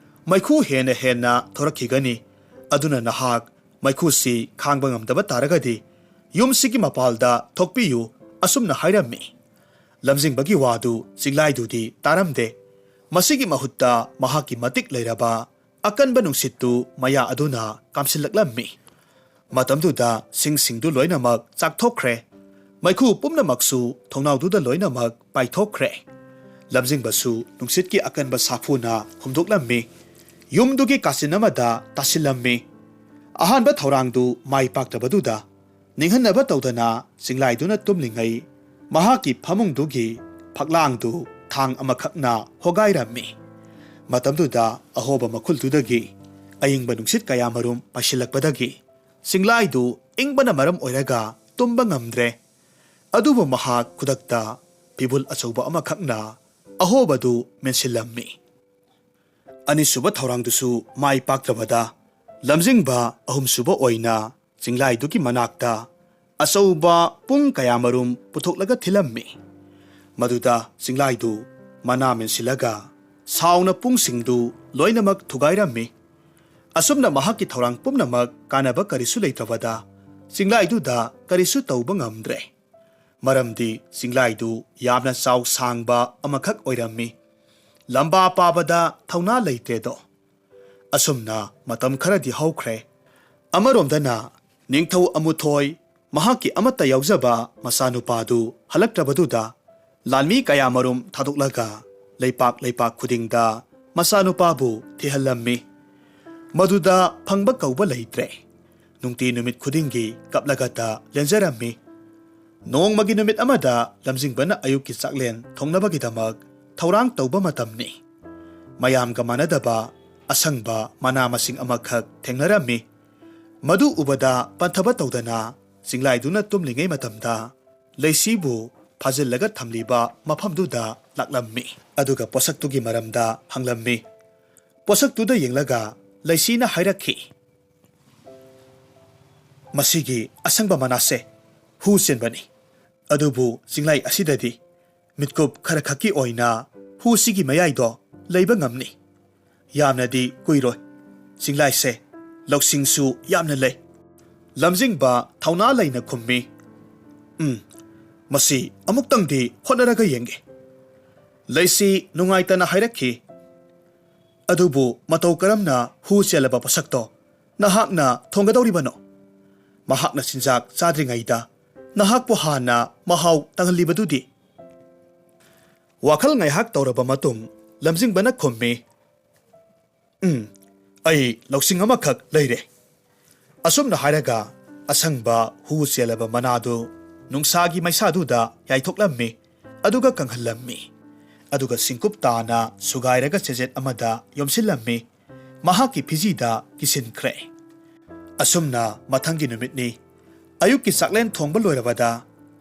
ꯃꯩꯈꯨ ꯍꯦꯟꯅ ꯍꯦꯟꯅ ꯊꯣꯔꯛꯈꯤꯒꯅꯤ꯫ ꯑꯗꯨꯅ ꯅꯍꯥꯛ ꯃꯩꯈꯨꯁꯤ ꯈꯥꯡꯕ ꯉꯝꯗꯕ ꯇꯥꯔꯒꯗꯤ ꯌꯨꯝꯁꯤꯒꯤ ꯃꯄꯥꯜꯗ ꯊꯣꯛꯄꯤꯌꯨ," ꯑꯁꯨꯝꯅ ꯍꯥꯏꯔꯝꯃꯤ꯫ ꯂꯝꯖꯤꯡꯕꯒꯤ ꯋꯥꯗꯨ ꯆꯤꯡꯂꯥꯏꯗꯨꯗꯤ ꯇꯥꯔꯝꯗꯦ꯫ ꯃꯁꯤꯒꯤ ꯃꯍꯨꯠꯇ ꯃꯍꯥꯛꯀꯤ ꯃꯇꯤꯛ ꯂꯩꯔꯕ ꯑꯀꯟꯕ ꯅꯨꯡꯁꯤꯠꯇꯨ ꯃꯌꯥ ꯑꯗꯨꯅ ꯀꯥꯝꯁꯤꯜꯂꯛꯂꯝꯃꯤ꯫ ꯃꯇꯝꯗꯨꯗ ꯁꯤꯡꯁꯤꯡꯗꯨ ꯂꯣꯏꯅꯃꯛ ꯆꯥꯛꯊꯣꯛꯈ꯭ꯔꯦ꯫ ꯃꯩꯈꯨ ꯄꯨꯝꯅꯃꯛꯁꯨ ꯊꯣꯡꯅꯥꯎꯗꯨꯗ ꯂꯣꯏꯅꯃꯛ ꯄꯥꯏꯊꯣꯛꯈ꯭ꯔꯦ꯫ ꯂꯝꯖꯤꯡꯕꯁꯨ ꯅꯨꯡꯁꯤꯠꯀꯤ ꯑꯀꯟꯕ ꯁꯥꯐꯨꯅ ꯍꯨꯝꯗꯣꯛꯂꯝꯃꯤ꯫ ꯌꯨꯝꯗꯨꯒꯤ ꯀꯥꯆꯤꯟ ꯑꯃꯗ ꯇꯥꯁꯤꯜꯂꯝꯃꯤ꯫ ꯑꯍꯥꯟꯕ ꯊꯧꯔꯥꯡꯗꯨ ꯃꯥꯏ ꯄꯥꯛꯇꯕꯗꯨꯗ ꯅꯤꯡꯍꯟꯅꯕ ꯇꯧꯗꯅ ꯆꯤꯡꯂꯥꯏꯗꯨꯅ ꯇꯨꯝꯂꯤꯉꯩ ꯃꯍꯥꯛꯀꯤ ꯐꯃꯨꯡꯗꯨꯒꯤ ꯐꯛꯂꯥꯡꯗꯨ ꯊꯥꯡ ꯑꯃꯈꯛꯅ ꯍꯣꯒꯥꯏꯔꯝꯃꯤ꯫ ꯃꯇꯝꯗꯨꯗ ꯑꯍꯣꯕ ꯃꯈꯨꯜꯗꯨꯗꯒꯤ ꯑꯏꯪꯕ ꯅꯨꯡꯁꯤꯠ ꯀꯌꯥꯃꯔꯨꯝ ꯄꯥꯏꯁꯤꯜꯂꯛꯄꯗꯒꯤ ꯆꯤꯡꯂꯥꯏꯗꯨ ꯏꯪꯕꯅ ꯃꯔꯝ ꯑꯣꯏꯔꯒ ꯇꯨꯝꯕ ꯉꯝꯗ꯭ꯔꯦ꯫ ꯑꯗꯨꯕꯨ ꯃꯍꯥꯛ ꯈꯨꯗꯛꯇ ꯐꯤꯕꯨꯜ ꯑꯆꯧꯕ ꯑꯃꯈꯛꯅ ꯑꯍꯣꯕꯗꯨ ꯃꯦꯟꯁꯤꯜꯂꯝꯃꯤ꯫ ꯑꯅꯤꯁꯨꯕ ꯊꯧꯔꯥꯡꯗꯨꯁꯨ ꯃꯥꯏ ꯄꯥꯛꯇ꯭ꯔꯕꯗ ꯂꯝꯖꯤꯡꯕ ꯑꯍꯨꯝꯁꯨꯕ ꯑꯣꯏꯅ ꯆꯤꯡꯂꯥꯏꯗꯨꯒꯤ ꯃꯅꯥꯛꯇ ꯑꯆꯧꯕ ꯄꯨꯡ ꯀꯌꯥꯃꯔꯨꯝ ꯄꯨꯊꯣꯛꯂꯒ ꯊꯤꯜꯂꯝꯃꯤ꯫ ꯃꯗꯨꯗ ꯆꯤꯡꯂꯥꯏꯗꯨ ꯃꯅꯥ ꯃꯦꯟꯁꯤꯜꯂꯒ ꯁꯥꯎꯅ ꯄꯨꯡꯁꯤꯡꯗꯨ ꯂꯣꯏꯅꯃꯛ ꯊꯨꯒꯥꯏꯔꯝꯃꯤ꯫ ꯑꯁꯨꯝꯅ ꯃꯍꯥꯛꯀꯤ ꯊꯧꯔꯥꯡ ꯄꯨꯝꯅꯃꯛ ꯀꯥꯟꯅꯕ ꯀꯔꯤꯁꯨ ꯂꯩꯇ꯭ꯔꯕꯗ ꯆꯤꯡꯂꯥꯏꯗꯨꯗ ꯀꯔꯤꯁꯨ ꯇꯧꯕ ꯉꯝꯗ꯭ꯔꯦ꯫ ꯃꯔꯝꯗꯤ ꯆꯤꯡꯂꯥꯏꯗꯨ ꯌꯥꯝꯅ ꯆꯥꯎ ꯁꯥꯡꯕ ꯑꯃꯈꯛ ꯑꯣꯏꯔꯝꯃꯤ꯫ ꯂꯝꯕꯥ ꯄꯥꯕꯗ ꯊꯧꯅꯥ ꯂꯩꯇ꯭ꯔꯦꯗꯣ꯫ ꯑꯁꯨꯝꯅ ꯃꯇꯝ ꯈꯔꯗꯤ ꯍꯧꯈ꯭ꯔꯦ꯫ ꯑꯃꯔꯣꯝꯗꯅ ꯅꯤꯡꯊꯧ ꯑꯃꯨꯊꯣꯏ ꯃꯍꯥꯛꯀꯤ ꯑꯃꯠꯇ ꯌꯥꯎꯖꯕ ꯃꯆꯥꯅꯨꯄꯥꯗꯨ ꯍꯜꯂꯛꯇ꯭ꯔꯕꯗꯨꯗ ꯂꯥꯟꯃꯤ ꯀꯌꯥꯃꯔꯨꯝ ꯊꯥꯗꯣꯛꯂꯒ ꯂꯩꯄꯥꯛ ꯂꯩꯄꯥꯛ ꯈꯨꯗꯤꯡꯗ ꯃꯆꯥꯅꯨꯄꯥꯕꯨ ꯊꯤꯍꯜꯂꯝꯃꯤ꯫ ꯃꯗꯨꯗ ꯐꯪꯕ ꯀꯧꯕ ꯂꯩꯇ꯭ꯔꯦ꯫ ꯅꯨꯡꯇꯤ ꯅꯨꯃꯤꯠ ꯈꯨꯗꯤꯡꯒꯤ ꯀꯞꯂꯒꯇ ꯂꯦꯟꯖꯔꯝꯃꯤ꯫ ꯅꯣꯡꯃꯒꯤ ꯅꯨꯃꯤꯠ ꯑꯃꯗ ꯂꯝꯖꯤꯡꯕꯅ ꯑꯌꯨꯛꯀꯤ ꯆꯥꯛꯂꯦꯟ ꯊꯣꯡꯅꯕꯒꯤꯗꯃꯛ ꯊꯧꯔꯥꯡ ꯇꯧꯕ ꯃꯇꯝꯅꯤ꯫ ꯃꯌꯥꯝꯒ ꯃꯥꯟꯅꯗꯕ ꯑꯁꯪꯕ ꯃꯅꯥ ꯃꯁꯤꯡ ꯑꯃꯈꯛ ꯊꯦꯡꯅꯔꯝꯃꯤ꯫ ꯃꯗꯨ ꯎꯕꯗ ꯄꯟꯊꯕ ꯇꯧꯗꯅ ꯆꯤꯡꯂꯥꯏꯗꯨꯅ ꯇꯨꯝꯂꯤꯉꯩ ꯃꯇꯝꯗ ꯂꯩꯁꯤꯕꯨ ꯐꯥꯖꯤꯜꯂꯒ ꯊꯝꯂꯤꯕ ꯃꯐꯝꯗꯨꯗ ꯂꯥꯛꯂꯝꯃꯤ꯫ ꯑꯗꯨꯒ ꯄꯣꯠꯁꯛꯇꯨꯒꯤ ꯃꯔꯝꯗ ꯍꯪꯂꯝꯃꯤ꯫ ꯄꯣꯠꯁꯛꯇꯨꯗ ꯌꯦꯡꯂꯒ ꯂꯩꯁꯤꯅ ꯍꯥꯏꯔꯛꯈꯤ, "ꯃꯁꯤꯒꯤ ꯑꯁꯪꯕ ꯃꯅꯥꯁꯦ ꯍꯨ ꯆꯦꯟꯕꯅꯤ꯫ ꯑꯗꯨꯕꯨ ꯆꯤꯡꯂꯥꯏ ꯑꯁꯤꯗꯗꯤ ꯃꯤꯠꯀꯨꯞ ꯈꯔ ꯈꯛꯀꯤ ꯑꯣꯏꯅ ꯍꯨꯁꯤꯒꯤ ꯃꯌꯥꯏꯗꯣ ꯂꯩꯕ ꯉꯝꯅꯤ꯫ ꯌꯥꯝꯅꯗꯤ ꯀꯨꯏꯔꯣꯏ꯫ ꯆꯤꯡꯂꯥꯏꯁꯦ ꯂꯧꯁꯤꯡꯁꯨ ꯌꯥꯝꯅ ꯂꯩ꯫" ꯂꯝꯖꯤꯡꯕ ꯊꯧꯅꯥ ꯂꯩꯅ ꯈꯨꯝꯃꯤ, "ꯎꯝ, ꯃꯁꯤ ꯑꯃꯨꯛꯇꯪꯗꯤ ꯍꯣꯠꯅꯔꯒ ꯌꯦꯡꯒꯦ꯫" ꯂꯩꯁꯤ ꯅꯨꯡꯉꯥꯏꯇꯅ ꯍꯥꯏꯔꯛꯈꯤ, "ꯑꯗꯨꯕꯨ ꯃꯇꯧ ꯀꯔꯝꯅ ꯍꯨ ꯆꯦꯜꯂꯕ ꯄꯣꯠꯁꯛꯇꯣ ꯅꯍꯥꯛꯅ ꯊꯣꯡꯒꯗꯧꯔꯤꯕꯅꯣ? ꯃꯍꯥꯛꯅ ꯆꯤꯟꯖꯥꯛ ꯆꯥꯗ꯭ꯔꯤꯉꯩꯗ ꯅꯍꯥꯛꯄꯨ ꯍꯥꯟꯅ ꯃꯍꯥꯎ ꯇꯪꯍꯜꯂꯤꯕꯗꯨꯗꯤ?" ꯋꯥꯈꯜ ꯉꯥꯏꯍꯥꯛ ꯇꯧꯔꯕ ꯃꯇꯨꯡ ꯂꯝꯖꯤꯡꯕꯅ ꯈꯨꯝꯃꯤ, "ꯎꯝ, ꯑꯩ ꯂꯧꯁꯤꯡ ꯑꯃꯈꯛ ꯂꯩꯔꯦ꯫" ꯑꯁꯨꯝꯅ ꯍꯥꯏꯔꯒ ꯑꯁꯪꯕ ꯍꯨ ꯆꯦꯜꯂꯕ ꯃꯅꯥꯗꯨ ꯅꯨꯡꯁꯥꯒꯤ ꯃꯩꯁꯥꯗꯨꯗ ꯌꯥꯏꯊꯣꯛꯂꯝꯃꯤ꯫ ꯑꯗꯨꯒ ꯀꯪꯍꯜꯂꯝꯃꯤ꯫ ꯑꯗꯨꯒ ꯁꯤꯡꯀꯨꯞ ꯇꯥꯅ ꯁꯨꯒꯥꯏꯔꯒ ꯆꯦꯖꯦꯠ ꯑꯃꯗ ꯌꯣꯝꯁꯤꯜꯂꯝꯃꯤ꯫ ꯃꯍꯥꯛꯀꯤ ꯐꯤꯖꯤꯗ ꯀꯤꯁꯤꯟꯈ꯭ꯔꯦ꯫ ꯑꯁꯨꯝꯅ ꯃꯊꯪꯒꯤ ꯅꯨꯃꯤꯠꯅꯤ꯫ ꯑꯌꯨꯛꯀꯤ ꯆꯥꯛꯂꯦꯟ ꯊꯣꯡꯕ ꯂꯣꯏꯔꯕꯗ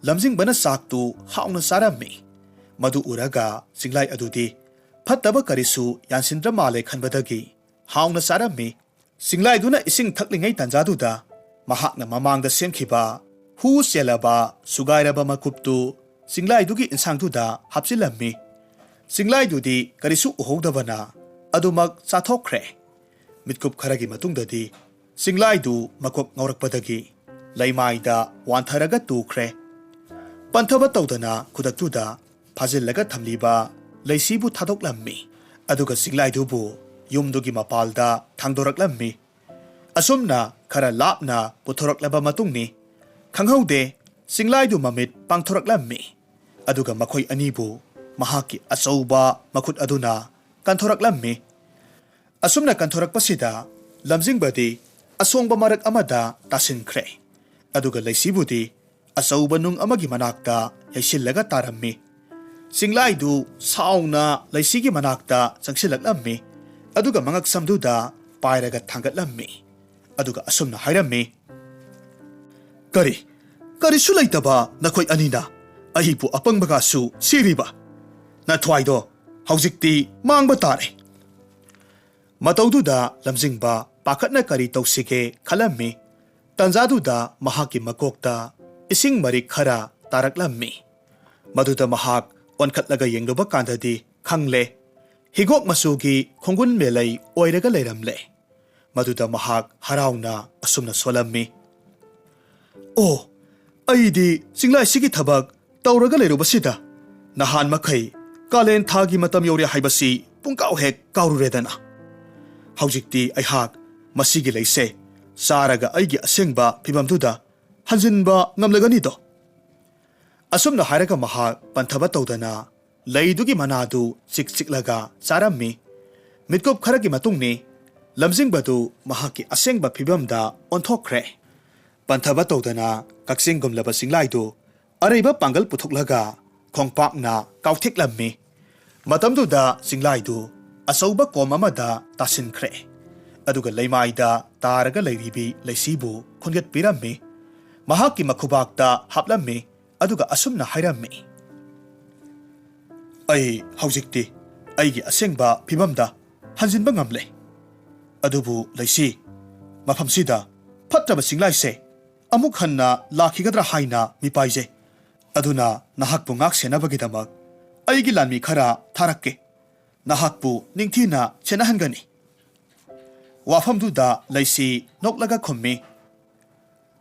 ꯂꯝꯖꯤꯡꯕꯅ ꯆꯥꯛꯇꯨ ꯍꯥꯎꯅ ꯆꯥꯔꯝꯃꯤ꯫ ꯃꯗꯨ ꯎꯔꯒ ꯆꯤꯡꯂꯥꯏ ꯑꯗꯨꯗꯤ ꯐꯠꯇꯕ ꯀꯔꯤꯁꯨ ꯌꯥꯟꯁꯤꯟꯗ꯭ꯔ ꯃꯥꯜꯂꯦ ꯈꯟꯕꯗꯒꯤ ꯍꯥꯎꯅ ꯆꯥꯔꯝꯃꯤ꯫ ꯆꯤꯡꯂꯥꯏꯗꯨꯅ ꯏꯁꯤꯡ ꯊꯛꯂꯤꯉꯩ ꯇꯥꯟꯖꯥꯗꯨꯗ ꯃꯍꯥꯛꯅ ꯃꯃꯥꯡꯗ ꯁꯦꯝꯈꯤꯕ ꯍꯨ ꯆꯦꯜꯂꯕ ꯁꯨꯒꯥꯏꯔꯕ ꯃꯀꯨꯞꯇꯨ ꯆꯤꯡꯂꯥꯏꯗꯨꯒꯤ ꯏꯟꯁꯥꯡꯗꯨꯗ ꯍꯥꯞꯆꯤꯜꯂꯝꯃꯤ꯫ ꯆꯤꯡꯂꯥꯏꯗꯨꯗꯤ ꯀꯔꯤꯁꯨ ꯎꯍꯧꯗꯕꯅ ꯑꯗꯨꯃꯛ ꯆꯥꯊꯣꯛꯈ꯭ꯔꯦ꯫ ꯃꯤꯠꯀꯨꯞ ꯈꯔꯒꯤ ꯃꯇꯨꯡꯗꯗꯤ ꯆꯤꯡꯂꯥꯏꯗꯨ ꯃꯀꯣꯛ ꯉꯥꯎꯔꯛꯄꯗꯒꯤ ꯂꯩꯃꯥꯏꯗ ꯋꯥꯟꯊꯔꯒ ꯇꯨꯈ꯭ꯔꯦ꯫ ꯄꯟꯊꯕ ꯇꯧꯗꯅ ꯈꯨꯗꯛꯇꯨꯗ ꯐꯥꯖꯤꯜꯂꯒ ꯊꯝꯂꯤꯕ ꯂꯩꯁꯤꯕꯨ ꯊꯥꯗꯣꯛꯂꯝꯃꯤ꯫ ꯑꯗꯨꯒ ꯆꯤꯡꯂꯥꯏꯗꯨꯕꯨ ꯌꯨꯝꯗꯨꯒꯤ ꯃꯄꯥꯜꯗ ꯊꯥꯡꯗꯣꯔꯛꯂꯝꯃꯤ꯫ ꯑꯁꯨꯝꯅ ꯈꯔ ꯂꯥꯞꯅ ꯄꯨꯊꯣꯔꯛꯂꯕ ꯃꯇꯨꯡꯅꯤ꯫ ꯈꯪꯍꯧꯗꯦ, ꯆꯤꯡꯂꯥꯏꯗꯨ ꯃꯃꯤꯠ ꯄꯥꯡꯊꯣꯔꯛꯂꯝꯃꯤ꯫ ꯑꯗꯨꯒ ꯃꯈꯣꯏ ꯑꯅꯤꯕꯨ ꯃꯍꯥꯛꯀꯤ ꯑꯆꯧꯕ ꯃꯈꯨꯠ ꯑꯗꯨꯅ ꯀꯟꯊꯣꯔꯛꯂꯝꯃꯤ꯫ ꯑꯁꯨꯝꯅ ꯀꯟꯊꯣꯔꯛꯄꯁꯤꯗ ꯂꯝꯖꯤꯡꯕꯗꯤ ꯑꯁꯣꯡꯕ ꯃꯔꯛ ꯑꯃꯗ ꯇꯥꯁꯤꯟꯈ꯭ꯔꯦ꯫ ꯑꯗꯨꯒ ꯂꯩꯁꯤꯕꯨꯗꯤ ꯑꯆꯧꯕ ꯅꯨꯡ ꯑꯃꯒꯤ ꯃꯅꯥꯛꯇ ꯌꯩꯁꯤꯜꯂꯒ ꯇꯥꯔꯝꯃꯤ꯫ ꯆꯤꯡꯂꯥꯏꯗꯨ ꯁꯥꯎꯅ ꯂꯩꯁꯤꯒꯤ ꯃꯅꯥꯛꯇ ꯆꯪꯁꯤꯜꯂꯛꯂꯝꯃꯤ꯫ ꯑꯗꯨꯒ ꯃꯉꯛꯁꯝꯗꯨꯗ ꯄꯥꯏꯔꯒ ꯊꯥꯡꯒꯠꯂꯝꯃꯤ꯫ ꯑꯗꯨꯒ ꯑꯁꯨꯝꯅ ꯍꯥꯏꯔꯝꯃꯤ, "ꯀꯔꯤ, ꯀꯔꯤꯁꯨ ꯂꯩꯇꯕ ꯅꯈꯣꯏ ꯑꯅꯤꯅ ꯑꯩꯕꯨ ꯑꯄꯪꯕꯒꯁꯨ ꯁꯤꯔꯤꯕ? ꯅꯊ꯭ꯋꯥꯏꯗꯣ ꯍꯧꯖꯤꯛꯇꯤ ꯃꯥꯡꯕ ꯇꯥꯔꯦ!" ꯃꯇꯧꯗꯨꯗ ꯂꯝꯖꯤꯡꯕ ꯄꯥꯈꯠꯅ ꯀꯔꯤ ꯇꯧꯁꯤꯒꯦ ꯈꯜꯂꯝꯃꯤ꯫ ꯇꯟꯖꯥꯗꯨꯗ ꯃꯍꯥꯛꯀꯤ ꯃꯀꯣꯛꯇ ꯏꯁꯤꯡ ꯃꯔꯤꯛ ꯈꯔ ꯇꯥꯔꯛꯂꯝꯃꯤ꯫ ꯃꯗꯨꯗ ꯃꯍꯥꯛ ꯑꯣꯟꯈꯠꯂꯒ ꯌꯦꯡꯂꯨꯕ ꯀꯥꯟꯗꯗꯤ ꯈꯪꯂꯦ, ꯍꯤꯒꯣꯛ ꯃꯆꯨꯒꯤ ꯈꯣꯡꯒꯨꯟ ꯃꯦꯂꯩ ꯑꯣꯏꯔꯒ ꯂꯩꯔꯝꯂꯦ꯫ ꯃꯗꯨꯗ ꯃꯍꯥꯛ ꯍꯔꯥꯎꯅ ꯑꯁꯨꯝꯅ ꯁꯣꯜꯂꯝꯃꯤ, "ꯑꯣ, ꯑꯩꯗꯤ ꯆꯤꯡꯂꯥꯏꯁꯤꯒꯤ ꯊꯕꯛ ꯇꯧꯔꯒ ꯂꯩꯔꯨꯕꯁꯤꯗ ꯅꯍꯥꯟ ꯃꯈꯩ ꯀꯥꯂꯦꯟ ꯊꯥꯒꯤ ꯃꯇꯝ ꯌꯧꯔꯦ ꯍꯥꯏꯕꯁꯤ ꯄꯨꯡꯀꯥꯎ ꯍꯦꯛ ꯀꯥꯎꯔꯨꯔꯦꯗꯅ꯫ ꯍꯧꯖꯤꯛꯇꯤ ꯑꯩꯍꯥꯛ ꯃꯁꯤꯒꯤ ꯂꯩꯁꯦ ꯆꯥꯔꯒ ꯑꯩꯒꯤ ꯑꯁꯦꯡꯕ ꯐꯤꯕꯝꯗꯨꯗ ꯍꯟꯖꯤꯟꯕ ꯉꯝꯂꯒꯅꯤꯗꯣ?" ꯑꯁꯨꯝꯅ ꯍꯥꯏꯔꯒ ꯃꯍꯥꯛ ꯄꯟꯊꯕ ꯇꯧꯗꯅ ꯂꯩꯗꯨꯒꯤ ꯃꯅꯥꯗꯨ ꯆꯤꯛ ꯆꯤꯛꯂꯒ ꯆꯥꯔꯝꯃꯤ꯫ ꯃꯤꯠꯀꯨꯞ ꯈꯔꯒꯤ ꯃꯇꯨꯡꯅꯤ, ꯂꯝꯖꯤꯡꯕꯗꯨ ꯃꯍꯥꯛꯀꯤ ꯑꯁꯦꯡꯕ ꯐꯤꯕꯝꯗ ꯑꯣꯟꯊꯣꯛꯈ꯭ꯔꯦ꯫ ꯄꯟꯊꯕ ꯇꯧꯗꯅ ꯀꯛꯆꯤꯡꯒꯨꯝꯂꯕ ꯆꯤꯡꯂꯥꯏꯗꯨ ꯑꯔꯩꯕ ꯄꯥꯡꯒꯜ ꯄꯨꯊꯣꯛꯂꯒ ꯈꯣꯡꯄꯥꯛꯅ ꯀꯥꯎꯊꯦꯛꯂꯝꯃꯤ꯫ ꯃꯇꯝꯗꯨꯗ ꯆꯤꯡꯂꯥꯏꯗꯨ ꯑꯆꯧꯕ ꯀꯣꯝ ꯑꯃꯗ ꯇꯥꯁꯤꯟꯈ꯭ꯔꯦ꯫ ꯑꯗꯨꯒ ꯂꯩꯃꯥꯏꯗ ꯇꯥꯔꯒ ꯂꯩꯔꯤꯕꯤ ꯂꯩꯁꯤꯕꯨ ꯈꯨꯟꯒꯠꯄꯤꯔꯝꯃꯤ꯫ ꯃꯍꯥꯛꯀꯤ ꯃꯈꯨꯕꯥꯛꯇ ꯍꯥꯞꯂꯝꯃꯤ꯫ ꯑꯗꯨꯒ ꯑꯁꯨꯝꯅ ꯍꯥꯏꯔꯝꯃꯤ, "ꯑꯩ ꯍꯧꯖꯤꯛꯇꯤ ꯑꯩꯒꯤ ꯑꯁꯦꯡꯕ ꯐꯤꯕꯝꯗ ꯍꯟꯖꯤꯟꯕ ꯉꯝꯂꯦ꯫ ꯑꯗꯨꯕꯨ ꯂꯩꯁꯤ, ꯃꯐꯝꯁꯤꯗ ꯐꯠꯇ꯭ꯔꯕ ꯆꯤꯡꯂꯥꯏꯁꯦ ꯑꯃꯨꯛ ꯍꯟꯅ ꯂꯥꯛꯈꯤꯒꯗ꯭ꯔꯥ ꯍꯥꯏꯅ ꯃꯤꯄꯥꯏꯖꯩ꯫ ꯑꯗꯨꯅ ꯅꯍꯥꯛꯄꯨ ꯉꯥꯛ ꯁꯦꯟꯅꯕꯒꯤꯗꯃꯛ ꯑꯩꯒꯤ ꯂꯥꯟꯃꯤ ꯈꯔ ꯊꯥꯔꯛꯀꯦ꯫ ꯅꯍꯥꯛꯄꯨ ꯅꯤꯡꯊꯤꯅ ꯁꯦꯟꯅꯍꯟꯒꯅꯤ꯫" ꯋꯥꯐꯝꯗꯨꯗ ꯂꯩꯁꯤ ꯅꯣꯛꯂꯒ ꯈꯨꯝꯃꯤ,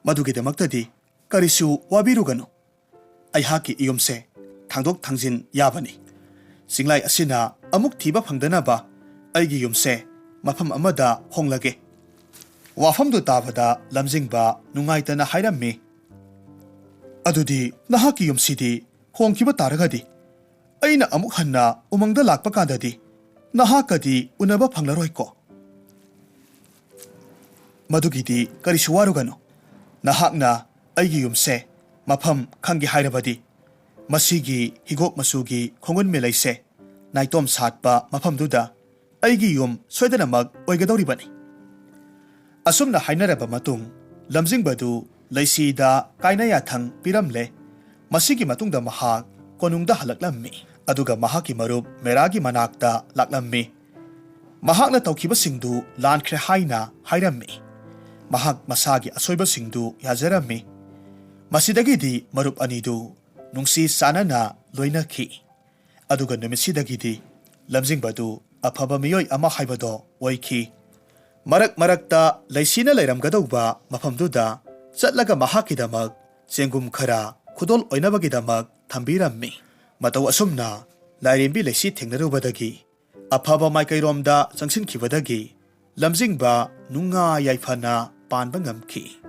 "ꯃꯗꯨꯒꯤꯗꯃꯛꯇꯗꯤ ꯀꯔꯤꯁꯨ ꯋꯥꯕꯤꯔꯨꯒꯅꯨ꯫ ꯑꯩꯍꯥꯛꯀꯤ ꯏꯌꯨꯝꯁꯦ ꯊꯥꯡꯗꯣꯛ ꯊꯥꯡꯖꯤꯟ ꯌꯥꯕꯅꯤ꯫ ꯆꯤꯡꯂꯥꯏ ꯑꯁꯤꯅ ꯑꯃꯨꯛ ꯊꯤꯕ ꯐꯪꯗꯅꯕ ꯑꯩꯒꯤ ꯌꯨꯝꯁꯦ ꯃꯐꯝ ꯑꯃꯗ ꯍꯣꯡꯂꯒꯦ꯫ ꯋꯥꯐꯝꯗꯨ ꯇꯥꯕꯗ ꯂꯝꯖꯤꯡꯕ ꯅꯨꯡꯉꯥꯏꯇꯅ ꯍꯥꯏꯔꯝꯃꯤ, "ꯑꯗꯨꯗꯤ ꯅꯍꯥꯛꯀꯤ ꯌꯨꯝꯁꯤꯗꯤ ꯍꯣꯡꯈꯤꯕ ꯇꯥꯔꯒꯗꯤ ꯑꯩꯅ ꯑꯃꯨꯛ ꯍꯟꯅ ꯎꯃꯪꯗ ꯂꯥꯛꯄ ꯀꯥꯟꯗꯗꯤ ꯅꯍꯥꯛꯀꯗꯤ ꯎꯅꯕ ꯐꯪꯂꯔꯣꯏꯀꯣ?" "ꯃꯗꯨꯒꯤꯗꯤ ꯀꯔꯤꯁꯨ ꯋꯥꯔꯨꯒꯅꯨ꯫ ꯅꯍꯥꯛꯅ ꯑꯩꯒꯤ ꯌꯨꯝꯁꯦ ꯃꯐꯝ ꯈꯪꯒꯦ ꯍꯥꯏꯔꯕꯗꯤ ꯃꯁꯤꯒꯤ ꯍꯤꯒꯣꯛ ꯃꯆꯨꯒꯤ ꯈꯣꯡꯒꯨꯟ ꯃꯦꯂꯩꯁꯦ ꯅꯥꯏꯇꯣꯝ ꯁꯥꯠꯄ ꯃꯐꯝꯗꯨꯗ ꯑꯩꯒꯤ ꯌꯨꯝ ꯁꯣꯏꯗꯅꯃꯛ ꯑꯣꯏꯒꯗꯧꯔꯤꯕꯅꯤ꯫" ꯑꯁꯨꯝꯅ ꯍꯥꯏꯅꯔꯕ ꯃꯇꯨꯡ, ꯂꯝꯖꯤꯡꯕꯗꯨ ꯂꯩꯁꯤꯗ ꯀꯥꯏꯅ ꯌꯥꯊꯪ ꯄꯤꯔꯝꯂꯦ꯫ ꯃꯁꯤꯒꯤ ꯃꯇꯨꯡꯗ ꯃꯍꯥꯛ ꯀꯣꯅꯨꯡꯗ ꯍꯜꯂꯛꯂꯝꯃꯤ, ꯑꯗꯨꯒ ꯃꯍꯥꯛꯀꯤ ꯃꯔꯨꯞ ꯃꯦꯔꯥꯒꯤ ꯃꯅꯥꯛꯇ ꯂꯥꯛꯂꯝꯃꯤ꯫ ꯃꯍꯥꯛꯅ ꯇꯧꯈꯤꯕꯁꯤꯡꯗꯨ ꯂꯥꯟꯈ꯭ꯔꯦ ꯍꯥꯏꯅ ꯍꯥꯏꯔꯝꯃꯤ꯫ ꯃꯍꯥꯛ ꯃꯁꯥꯒꯤ ꯑꯁꯣꯏꯕꯁꯤꯡꯗꯨ ꯌꯥꯖꯔꯝꯃꯤ꯫ ꯃꯁꯤꯗꯒꯤꯗꯤ ꯃꯔꯨꯞ ꯑꯅꯤꯗꯨ ꯅꯨꯡꯁꯤ ꯆꯥꯟꯅꯅ ꯂꯣꯏꯅꯈꯤ꯫ ꯑꯗꯨꯒ ꯅꯨꯃꯤꯠꯁꯤꯗꯒꯤꯗꯤ ꯂꯝꯖꯤꯡꯕꯗꯨ ꯑꯐꯕ ꯃꯤꯑꯣꯏ ꯑꯃ ꯍꯥꯏꯕꯗꯣ ꯑꯣꯏꯈꯤ꯫ ꯃꯔꯛ ꯃꯔꯛꯇ ꯂꯩꯁꯤꯅ ꯂꯩꯔꯝꯒꯗꯧꯕ ꯃꯐꯝꯗꯨꯗ ꯆꯠꯂꯒ ꯃꯍꯥꯛꯀꯤꯗꯃꯛ ꯆꯦꯡꯒꯨꯝ ꯈꯔ ꯈꯨꯗꯣꯜ ꯑꯣꯏꯅꯕꯒꯤꯗꯃꯛ ꯊꯝꯕꯤꯔꯝꯃꯤ꯫ ꯃꯇꯧ ꯑꯁꯨꯝꯅ ꯂꯥꯏꯔꯦꯝꯕꯤ ꯂꯩꯁꯤ ꯊꯦꯡꯅꯔꯨꯕꯗꯒꯤ, ꯑꯐꯕ ꯃꯥꯏꯀꯩꯔꯣꯝꯗ ꯆꯪꯁꯤꯟꯈꯤꯕꯗꯒꯤ, ꯂꯝꯖꯤꯡꯕ ꯅꯨꯡꯉꯥꯏ ꯌꯥꯏꯐꯅ ꯄꯥꯟꯕ ꯉꯝꯈꯤ꯫